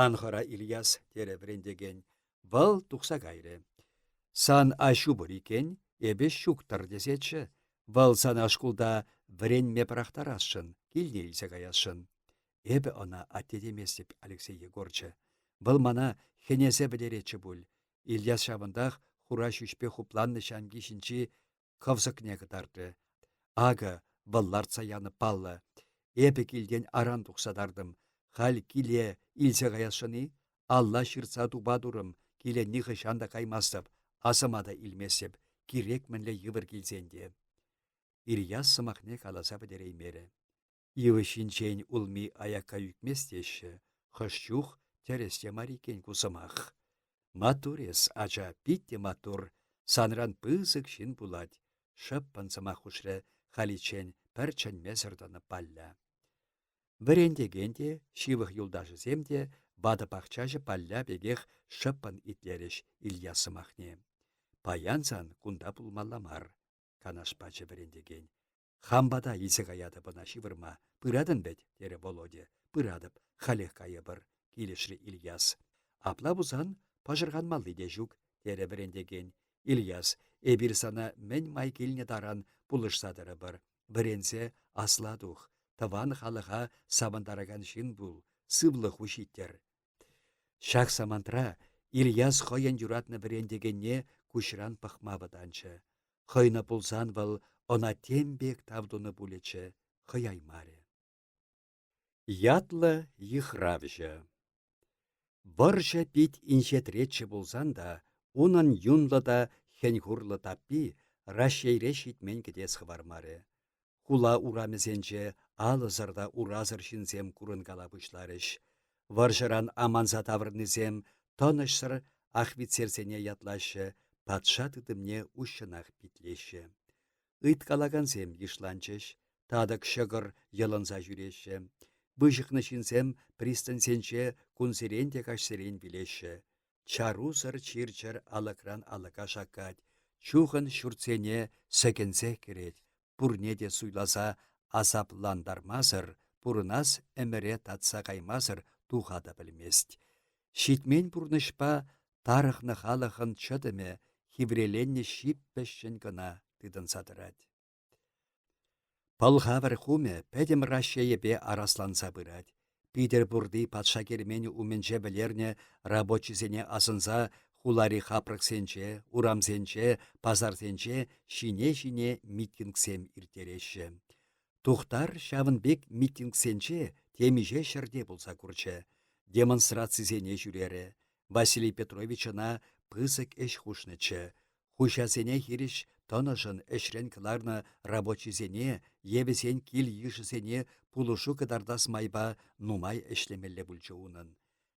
«Ан хӑра, Ильяс», терӗ вӗрентекен. Вӑл тухса кайрӗ. «Сан аҫу пур иккен, эпӗ ҫук-тӑр тесеччӗ. Вӑл сана шкулта вӗренме пӑрахтарасшӑн, килне илсе каясшӑн. Эпӗ ӑна атте теместӗп, Алексей Егорчӑ. Вӑл мана хӗнесе вӗлеретчӗ пуль. Ильяс ҫавӑнтах хура ҫӳҫпе хупланнӑ ҫамки ҫинчи кӑвсӑкне кӑтартрӗ. Акӑ вӑл лартса янӑ паллӑ. Эпӗ килтен аран тухса тартӑм. Халь киле илсе каясшӑн-и? Алла ҫыртса тупа турӑм, киле нихӑҫан та каймастӑп, асӑма та илместӗп, кирек мӗнле йывӑр килсен те. Ильяс сӑмахне каласа пӗтереймерӗ. Йывӑҫ ҫинчен улми аякка ӳкмест теҫҫӗ. Хӑш чух тӗрӗс те мар иккен ку сӑмах. Маттур эс, ача, пит те маттур. Санран пысӑк ҫын пулать, шӑппӑн сӑмах хушрӗ халиччен пӗр чӗнмесӗр тӑнӑ Палля. Вӗрентекен те, ҫывӑх юлташӗсем те ватӑ пахчаҫӑ Палля пекех шӑппӑн итлерӗҫ Илья сӑмахне. Паян сан кунта пулмалла мар, канаш пачӗ вӗрентекен. Хам пата илсе каятӑп ӑна ҫывӑрма. Пыратӑн вӗт, терӗ Володя. Пыратӑп, халех кайӑпӑр, килӗшрӗ Ильяс. Апла пулсан пӑшӑрханмалли те ҫук, терӗ вӗрентекен. Ильяс, эпир сана мӗн май килнӗ таран пулӑшса тӑрӑпӑр. Вӗренсе асла тух, тӑван халӑха савӑнтаракан ҫын пул, сывлӑху ҫиттӗр. Ҫак самантра Ильяс хӑйӗн юратнӑ вӗрентекенне куҫран пӑхма вӑтанчӗ. Хӑйнӑ пулсан вӑл ӑна тем пек тав тунӑ пулӗччӗ, хӑяймарӗ. Ятлӑ йыхравҫӑ Вӑрҫӑ пит инҫетреччӗ пулсан та унӑн юнлӑ та хӗн-хурлӑ таппи Раҫҫейре ҫитмен кӗтес хӑвармарӗ. Хула урамӗсенче алӑсӑр та урасӑр ҫынсем курӑнкала пуҫларӗҫ. Вӑрҫӑран аманса таврӑннисем тӑнӑҫсӑр ахвитсерсене ятлаҫҫӗ, патша тытӑмне уҫҫӑнах питлеҫҫӗ. Ыйткалакансем йышланчӗҫ, татӑк ҫӑкӑр йӑлӑнса ҫӳреҫҫӗ. Выҫӑхнӑ ҫынсем пристаньсенче кунсерен те каҫсерен вилеҫҫӗ. Чарусӑр чир-чӗр алӑкран алӑка шаккать, чухӑн ҫуртсене сӗкӗнсех кӗрет, пурне те суйласа асаплантармасӑр, пурӑнас ӗмӗре татса каймасӑр туха та пӗлмест. Ҫитмен пурнӑҫпа тарӑхнӑ халӑхӑн чӑтӑмӗ хивреленнӗ ҫип вӗҫҫӗн кӑна тытӑнса тӑрать. Пӑлхавӑр хумӗ пӗтӗм Раҫҫейӗпе арасланса пырать. Питӗрпурти патша керменӗ умӗнче вӗлернӗ рабочисене асӑнса. Хулари хапрӑксенче, урамсенче, пасарсенче ҫине-ҫине митингсем ирттереҫҫӗ. Тухтар ҫавӑн пек митингсенче темиҫе ҫӗрте пулса курчӗ, демонстрацисене ҫӳрерӗ. Василий Петрович ӑна пысӑк ӗҫ хушнӑччӗ. Хуҫасене хирӗҫ тӑнӑшӑн ӗҫрен кӑларнӑ рабочисене е вӗсен кил-йышӗсене пулӑшу кӑтартас майпа нумай ӗҫлемелле пулчӗ унӑн.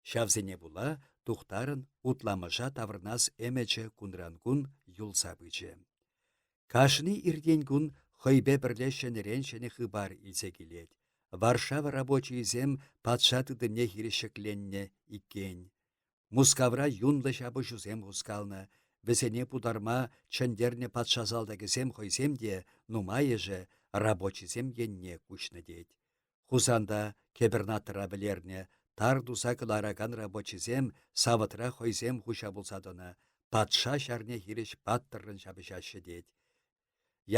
Ҫавсене пула Тухтарӑн Утламӑша таврӑнас ӗмӗчӗ кунран-кун юлса пычӗ. Кашни иртен-кун хӑйпе пӗрле ҫӗнӗрен ҫӗнӗ хыпар илсе килет. Варшава рабочийӗсем патша тытӑмне хирӗҫ ҫӗкленнӗ иккен. Мускавра юнлӑ ҫапӑҫусем хускалнӑ, вӗсене путарма чӗнтернӗ патша салтакӗсем хӑйсем те нумайӑшӗ рабочисем енне куҫнӑ тет. Хусанта кӗпӗрнаттӑра вӗлернӗ, тар туса кӑларакан рабочисем савӑтра хӑйсем хуҫа пулса тӑнӑ, патша ҫарне хирӗҫ паттӑррӑн ҫапӑҫаҫҫӗ тет.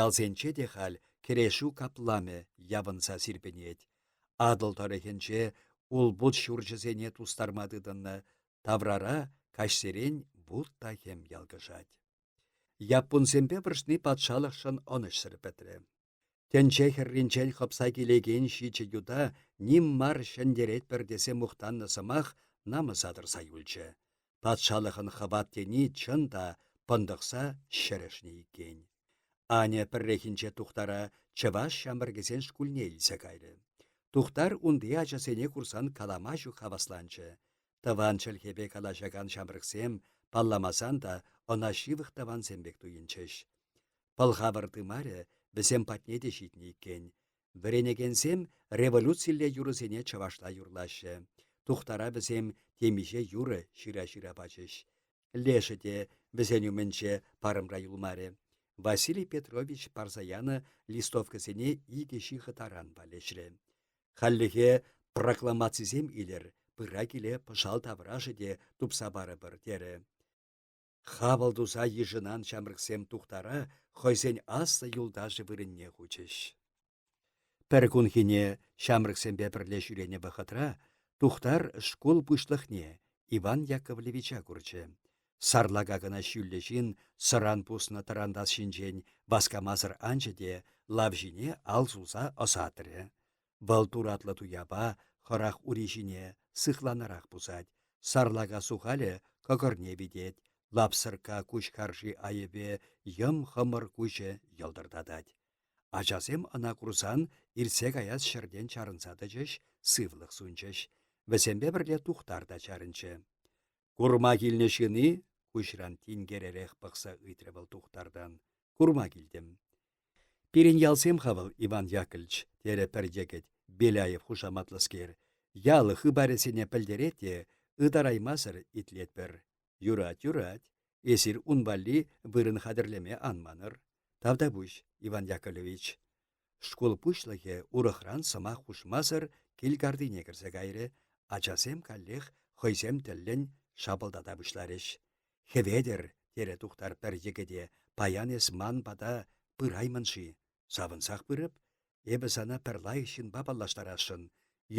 Ялсенче те халь кӗрешӳ капламӗ явӑнса сирпӗнет. Атӑл тӑрӑхӗнче улпут ҫурчӗсене тустарма тытӑннӑ, таврара каҫсерен вут та хӗм ялкӑшать. Яппунсемпе вӑрҫни патшалӑхшӑн ӑнӑҫсӑр пӗтрӗ. Тӗнче хӗрринчен хӑпса килекен ҫичӗ юта ним мар ҫӗнтеретпӗр тесе мухтаннӑ сӑмах намӑса тӑрса юлчӗ. Патшалӑхӑн хӑват тени чӑн та пӑнтӑхса ҫӗрӗшнӗ иккен. Аня пӗррехинче Тухтара чӑваш ҫамрӑкӗсен шкулне илсе кайрӗ. Тухтар унти ачасене курсан калама ҫук хавасланчӗ. Тӑван чӗлхепе калаҫакан ҫамрӑксем, палламасан та, ӑна ҫывӑх тӑвансем пек туйӑнчӗҫ. Пӑлхавӑр тымарӗ вӗсем патне те ҫитнӗ иккен. Вӗренекенсем революцилле юрӑсене чӑвашла юрлаҫҫӗ. Тухтара вӗсем темиҫе юрӑ ҫыра-ҫыра пачӗҫ. Лешӗ те вӗсен умӗнче парӑмра юлмарӗ. Василий Петрович парса янӑ листовкӑсене икӗ ҫыхӑ таран валеҫрӗ. Хальлӗхе прокламацисем илӗр, пыра-киле пӑшал таврашӗ те тупса парӑпӑр, терӗ. Хапӑл туса йышӑнан ҫамрӑксем Тухтара хӑйсен аслӑ юлташӗ вырӑнне хучӗҫ. Пӗр кунхине ҫамрӑксемпе пӗрле ҫӳренӗ вӑхӑтра Тухтар шкул пуҫлӑхне Иван Яковлевича курчӗ. Сарлака кӑна ҫӳллӗ ҫын сӑран пуснӑ тӑрантас ҫинчен васкамасӑр анчӗ те лав ҫине ал сулса ӑсатрӗ. Вӑл туратлӑ туяпа хӑрах ури ҫине сыхланарах пусать, сарлака сухалӗ кӑкӑрне витет, лапсӑркка куҫ харши айӗпе йӑм хӑмӑр куҫӗ йӑлтӑртатать. Ачасем ӑна курсан иртсе каяс ҫӗртен чарӑнса тӑчӗҫ, сывлӑх сунчӗҫ. Вӗсемпе пӗрле Тухтар та чарӑнчӗ. Курма килнӗ ҫын-и? — куҫран тинкеререх пӑхса ыйтрӗ вӑл Тухтартан. — Курма килтӗм. Пирӗн ялсем-ха вӑл, Иван Яковлевич, терӗ пӗр йӗкӗт, Беляев хушаматлӑскер. Ял хыпарӗсене пӗлтерет те ытараймасӑр итлетпӗр. Юрать, юрать. Эсир ун валли вырӑн хатӗрлеме ан манӑр. Тавтапуҫ, Иван Яковлевич. Шкул пуҫлӑхӗ урӑхран сӑмах хушмасӑр кил картине кӗрсе кайрӗ. Ачасем каллех хӑйсем тӗллӗн шапӑлтата пуҫларӗҫ. Хӗветӗр, терӗ Тухтар пӗр йӗкӗте, паян эс ман пата пыраймӑн-ши? Савӑнсах пырӑп. Эпӗ сана пӗр лайӑх ҫынпа паллаштарасшӑн.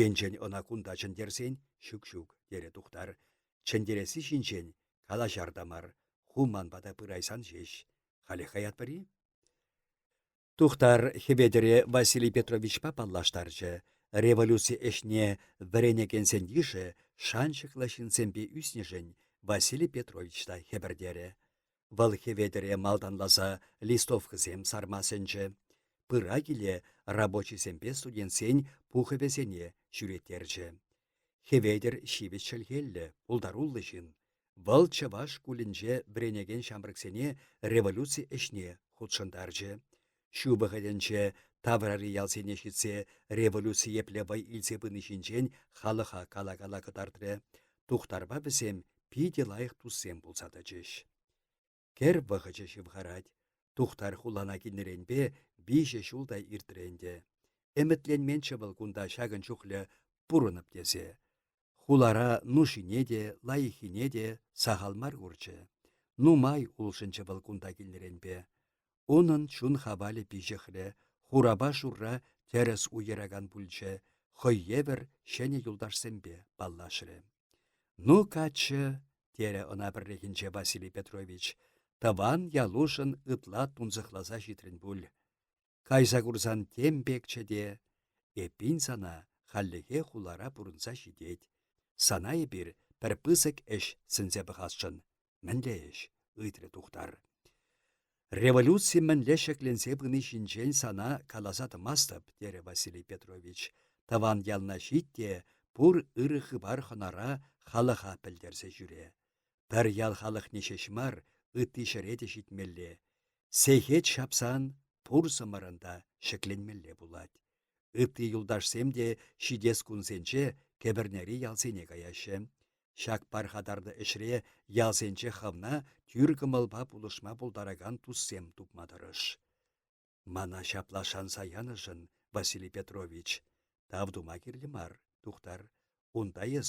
Енчен ӑна кунта чӗнтерсен, ҫук-ҫук, терӗ Тухтар. Чӗнтересси ҫинчен калаҫар та мар, ху ман пата пырайсан ҫеҫ. Халех каятпӑр-и? Тухтар Хӗветӗре Василий Петровичпа паллаштарчӗ. Революци ӗҫне вӗренекенсен йышӗ шанчӑклӑ ҫынсемпе ӳснӗшӗн Василий Петрович та хӗпӗртерӗ. Вӑл Хӗветӗре малтанласа листовкӑсем сарма сӗнчӗ. Пыра-киле рабочисемпе студентсен пухӑвӗсене ҫӳреттерчӗ. Хӗветӗр ҫивӗч чӗлхеллӗ, пултаруллӑ ҫын. Вӑл чӑваш шкулӗнче вӗренекен ҫамрӑксене революци ӗҫне хутшӑнтарчӗ. Ҫу вӑхӑтӗнче таврари ялсене ҫитсе революци епле вӑй илсе пыни ҫинчен халӑха кала-кала кӑтартрӗ. Тухтарпа вӗсем питӗ лайӑх туссем пулса тӑчӗҫ. Кӗр вӑхӑчӗ ҫывхарать. Тухтар хулана килнӗренпе виҫӗ ҫул та иртрӗ ӗнтӗ. Ӗмӗтленменччӗ вӑл кунта ҫакӑн чухлӗ пурӑнӑп тесе. Хулара нушине те, лайӑххине те сахал мар курчӗ. Нумай улшӑнчӗ вӑл кунта килнӗренпе. Унӑн чун хавалӗ пиҫӗхрӗ, хурапа шурра тӗрӗс уйӑракан пулчӗ, хӑй евӗр ҫӗнӗ юлташсемпе паллашрӗ. Ну, каччӑ! терӗ ӑна пӗррехинче Василий Петрович. Тӑван ялушӑн ытла тунсӑхласа ҫитрӗн пуль. Кайса курсан тем пекчӗ те. Эппин сана хальлӗхе хулара пурӑнса ҫитет. Сана эпир пӗр пысӑк ӗҫ сӗнсе пӑхасшӑн. Мӗнле ӗҫ? ыйтрӗ Тухтар. Революци мӗнле ҫӗкленсе пыни ҫинчен сана каласа тӑмастӑп, терӗ Василий Петрович. Тӑван ялна ҫит те пур ырӑ хыпар хӑнара халӑха пӗлтерсе ҫӳре. Пӗр ял халӑхне ҫеҫ мар, ытти ҫӗре те ҫитмелле. Сехет ҫапсан пурсӑмӑрӑн та ҫӗкленмелле пулать. Ытти юлташсем те ҫитес кунсенче кӗпӗрнери ялсене каяҫҫӗ. Ҫак пархатарлӑ ӗҫре ялсенче хӑвна тӳр кӑмӑлпа пулӑшма пултаракан туссем тупма тӑрӑш. Мана ҫапла шанса янӑшӑн, Василий Петрович, тав тума кирлӗ мар, Тухтар. Унта эс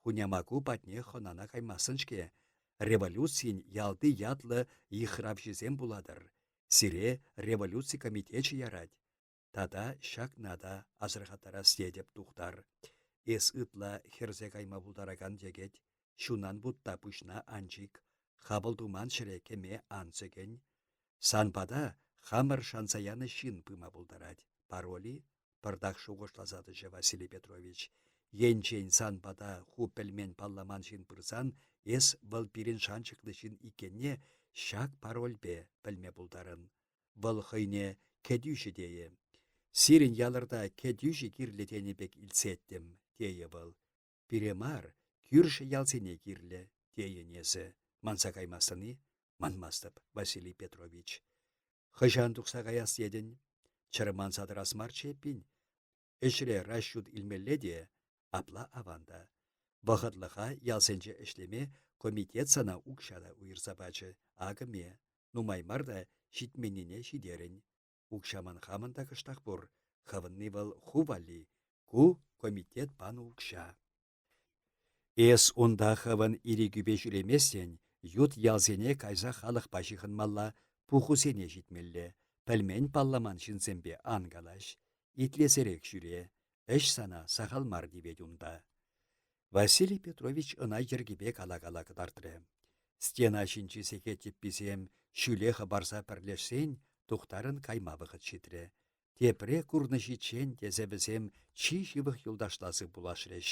хунямаку патне хӑнана каймастӑн-ҫке. Революцин ялти ятлӑ йыхравҫисем пулатӑр. Сире революци комитечӗ ярать. Тата ҫакна та асӑрхаттарас тетӗп, Тухтар. Эс ытла хӗрсе кайма пултаракан йӗкӗт. Ҫунан вутта пуҫна ан чик, хапӑл туман ҫӗре кӗме ан сӗкӗн. Сан пата хамӑр шанса янӑ ҫын пыма пултарать. Пароль-и? Пӑртак шухӑшласа тӑчӗ Василий Петрович. Енчен сан пата ху пӗлмен-палламан ҫын пырсан эс вӑл пирӗн шанчӑклӑ ҫын иккенне ҫак парольпе пӗлме пултарӑн. Вӑл хӑйне кӗтӳҫӗ тейӗ. Сирӗн ялӑрта кӗтӳҫӗ кирлӗ тенӗ пек илтсеттӗм, тейӗ вӑл. Пире мар, кӳршӗ ялсене кирлӗ, тейӗн эсӗ. Манса каймастӑн-и? Манмастӑп, Василий Петрович. Хӑҫан тухса каяс тетӗн? Чӑрманса тӑрас марччӗ эппин. Ӗҫре расчут илмелле те, апла аван та. Вӑхӑтлӑха ялсенче ӗҫлеме комитет сана укҫа та уйӑрса пачӗ. Акӑ ме, нумай мар та ҫитменнине ҫитерӗн. Укҫа ман хамӑн та кӑштах пур. Хӑвӑнни вӑл ху валли. Ку комитет панӑ укҫа. Эс унта хӑвӑн ирӗкӳпе ҫӳреместӗн, ют ялсене кайса халӑхпа ҫыхӑнмалла, пухусене ҫитмелле, пӗлмен-палламан ҫынсемпе ан калаҫ. Итлесерех ҫӳре, ӗҫ сана сахал мар тивет унта. Василий Петрович ӑна йӗркипе кала-кала кӑтартрӗ. Стена ҫинчи сехет йӗпписем ҫӳле хӑпарса пӗрлешсен Тухтарӑн кайма вӑхӑт ҫитрӗ. Тепре курнӑҫиччен тесе вӗсем чи ҫывӑх юлташла сывпуллашрӗҫ.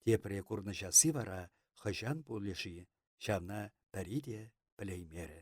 Тепре курнӑҫасси вара хӑҫан пулӗ-ши, ҫавна пӗри те пӗлеймерӗ.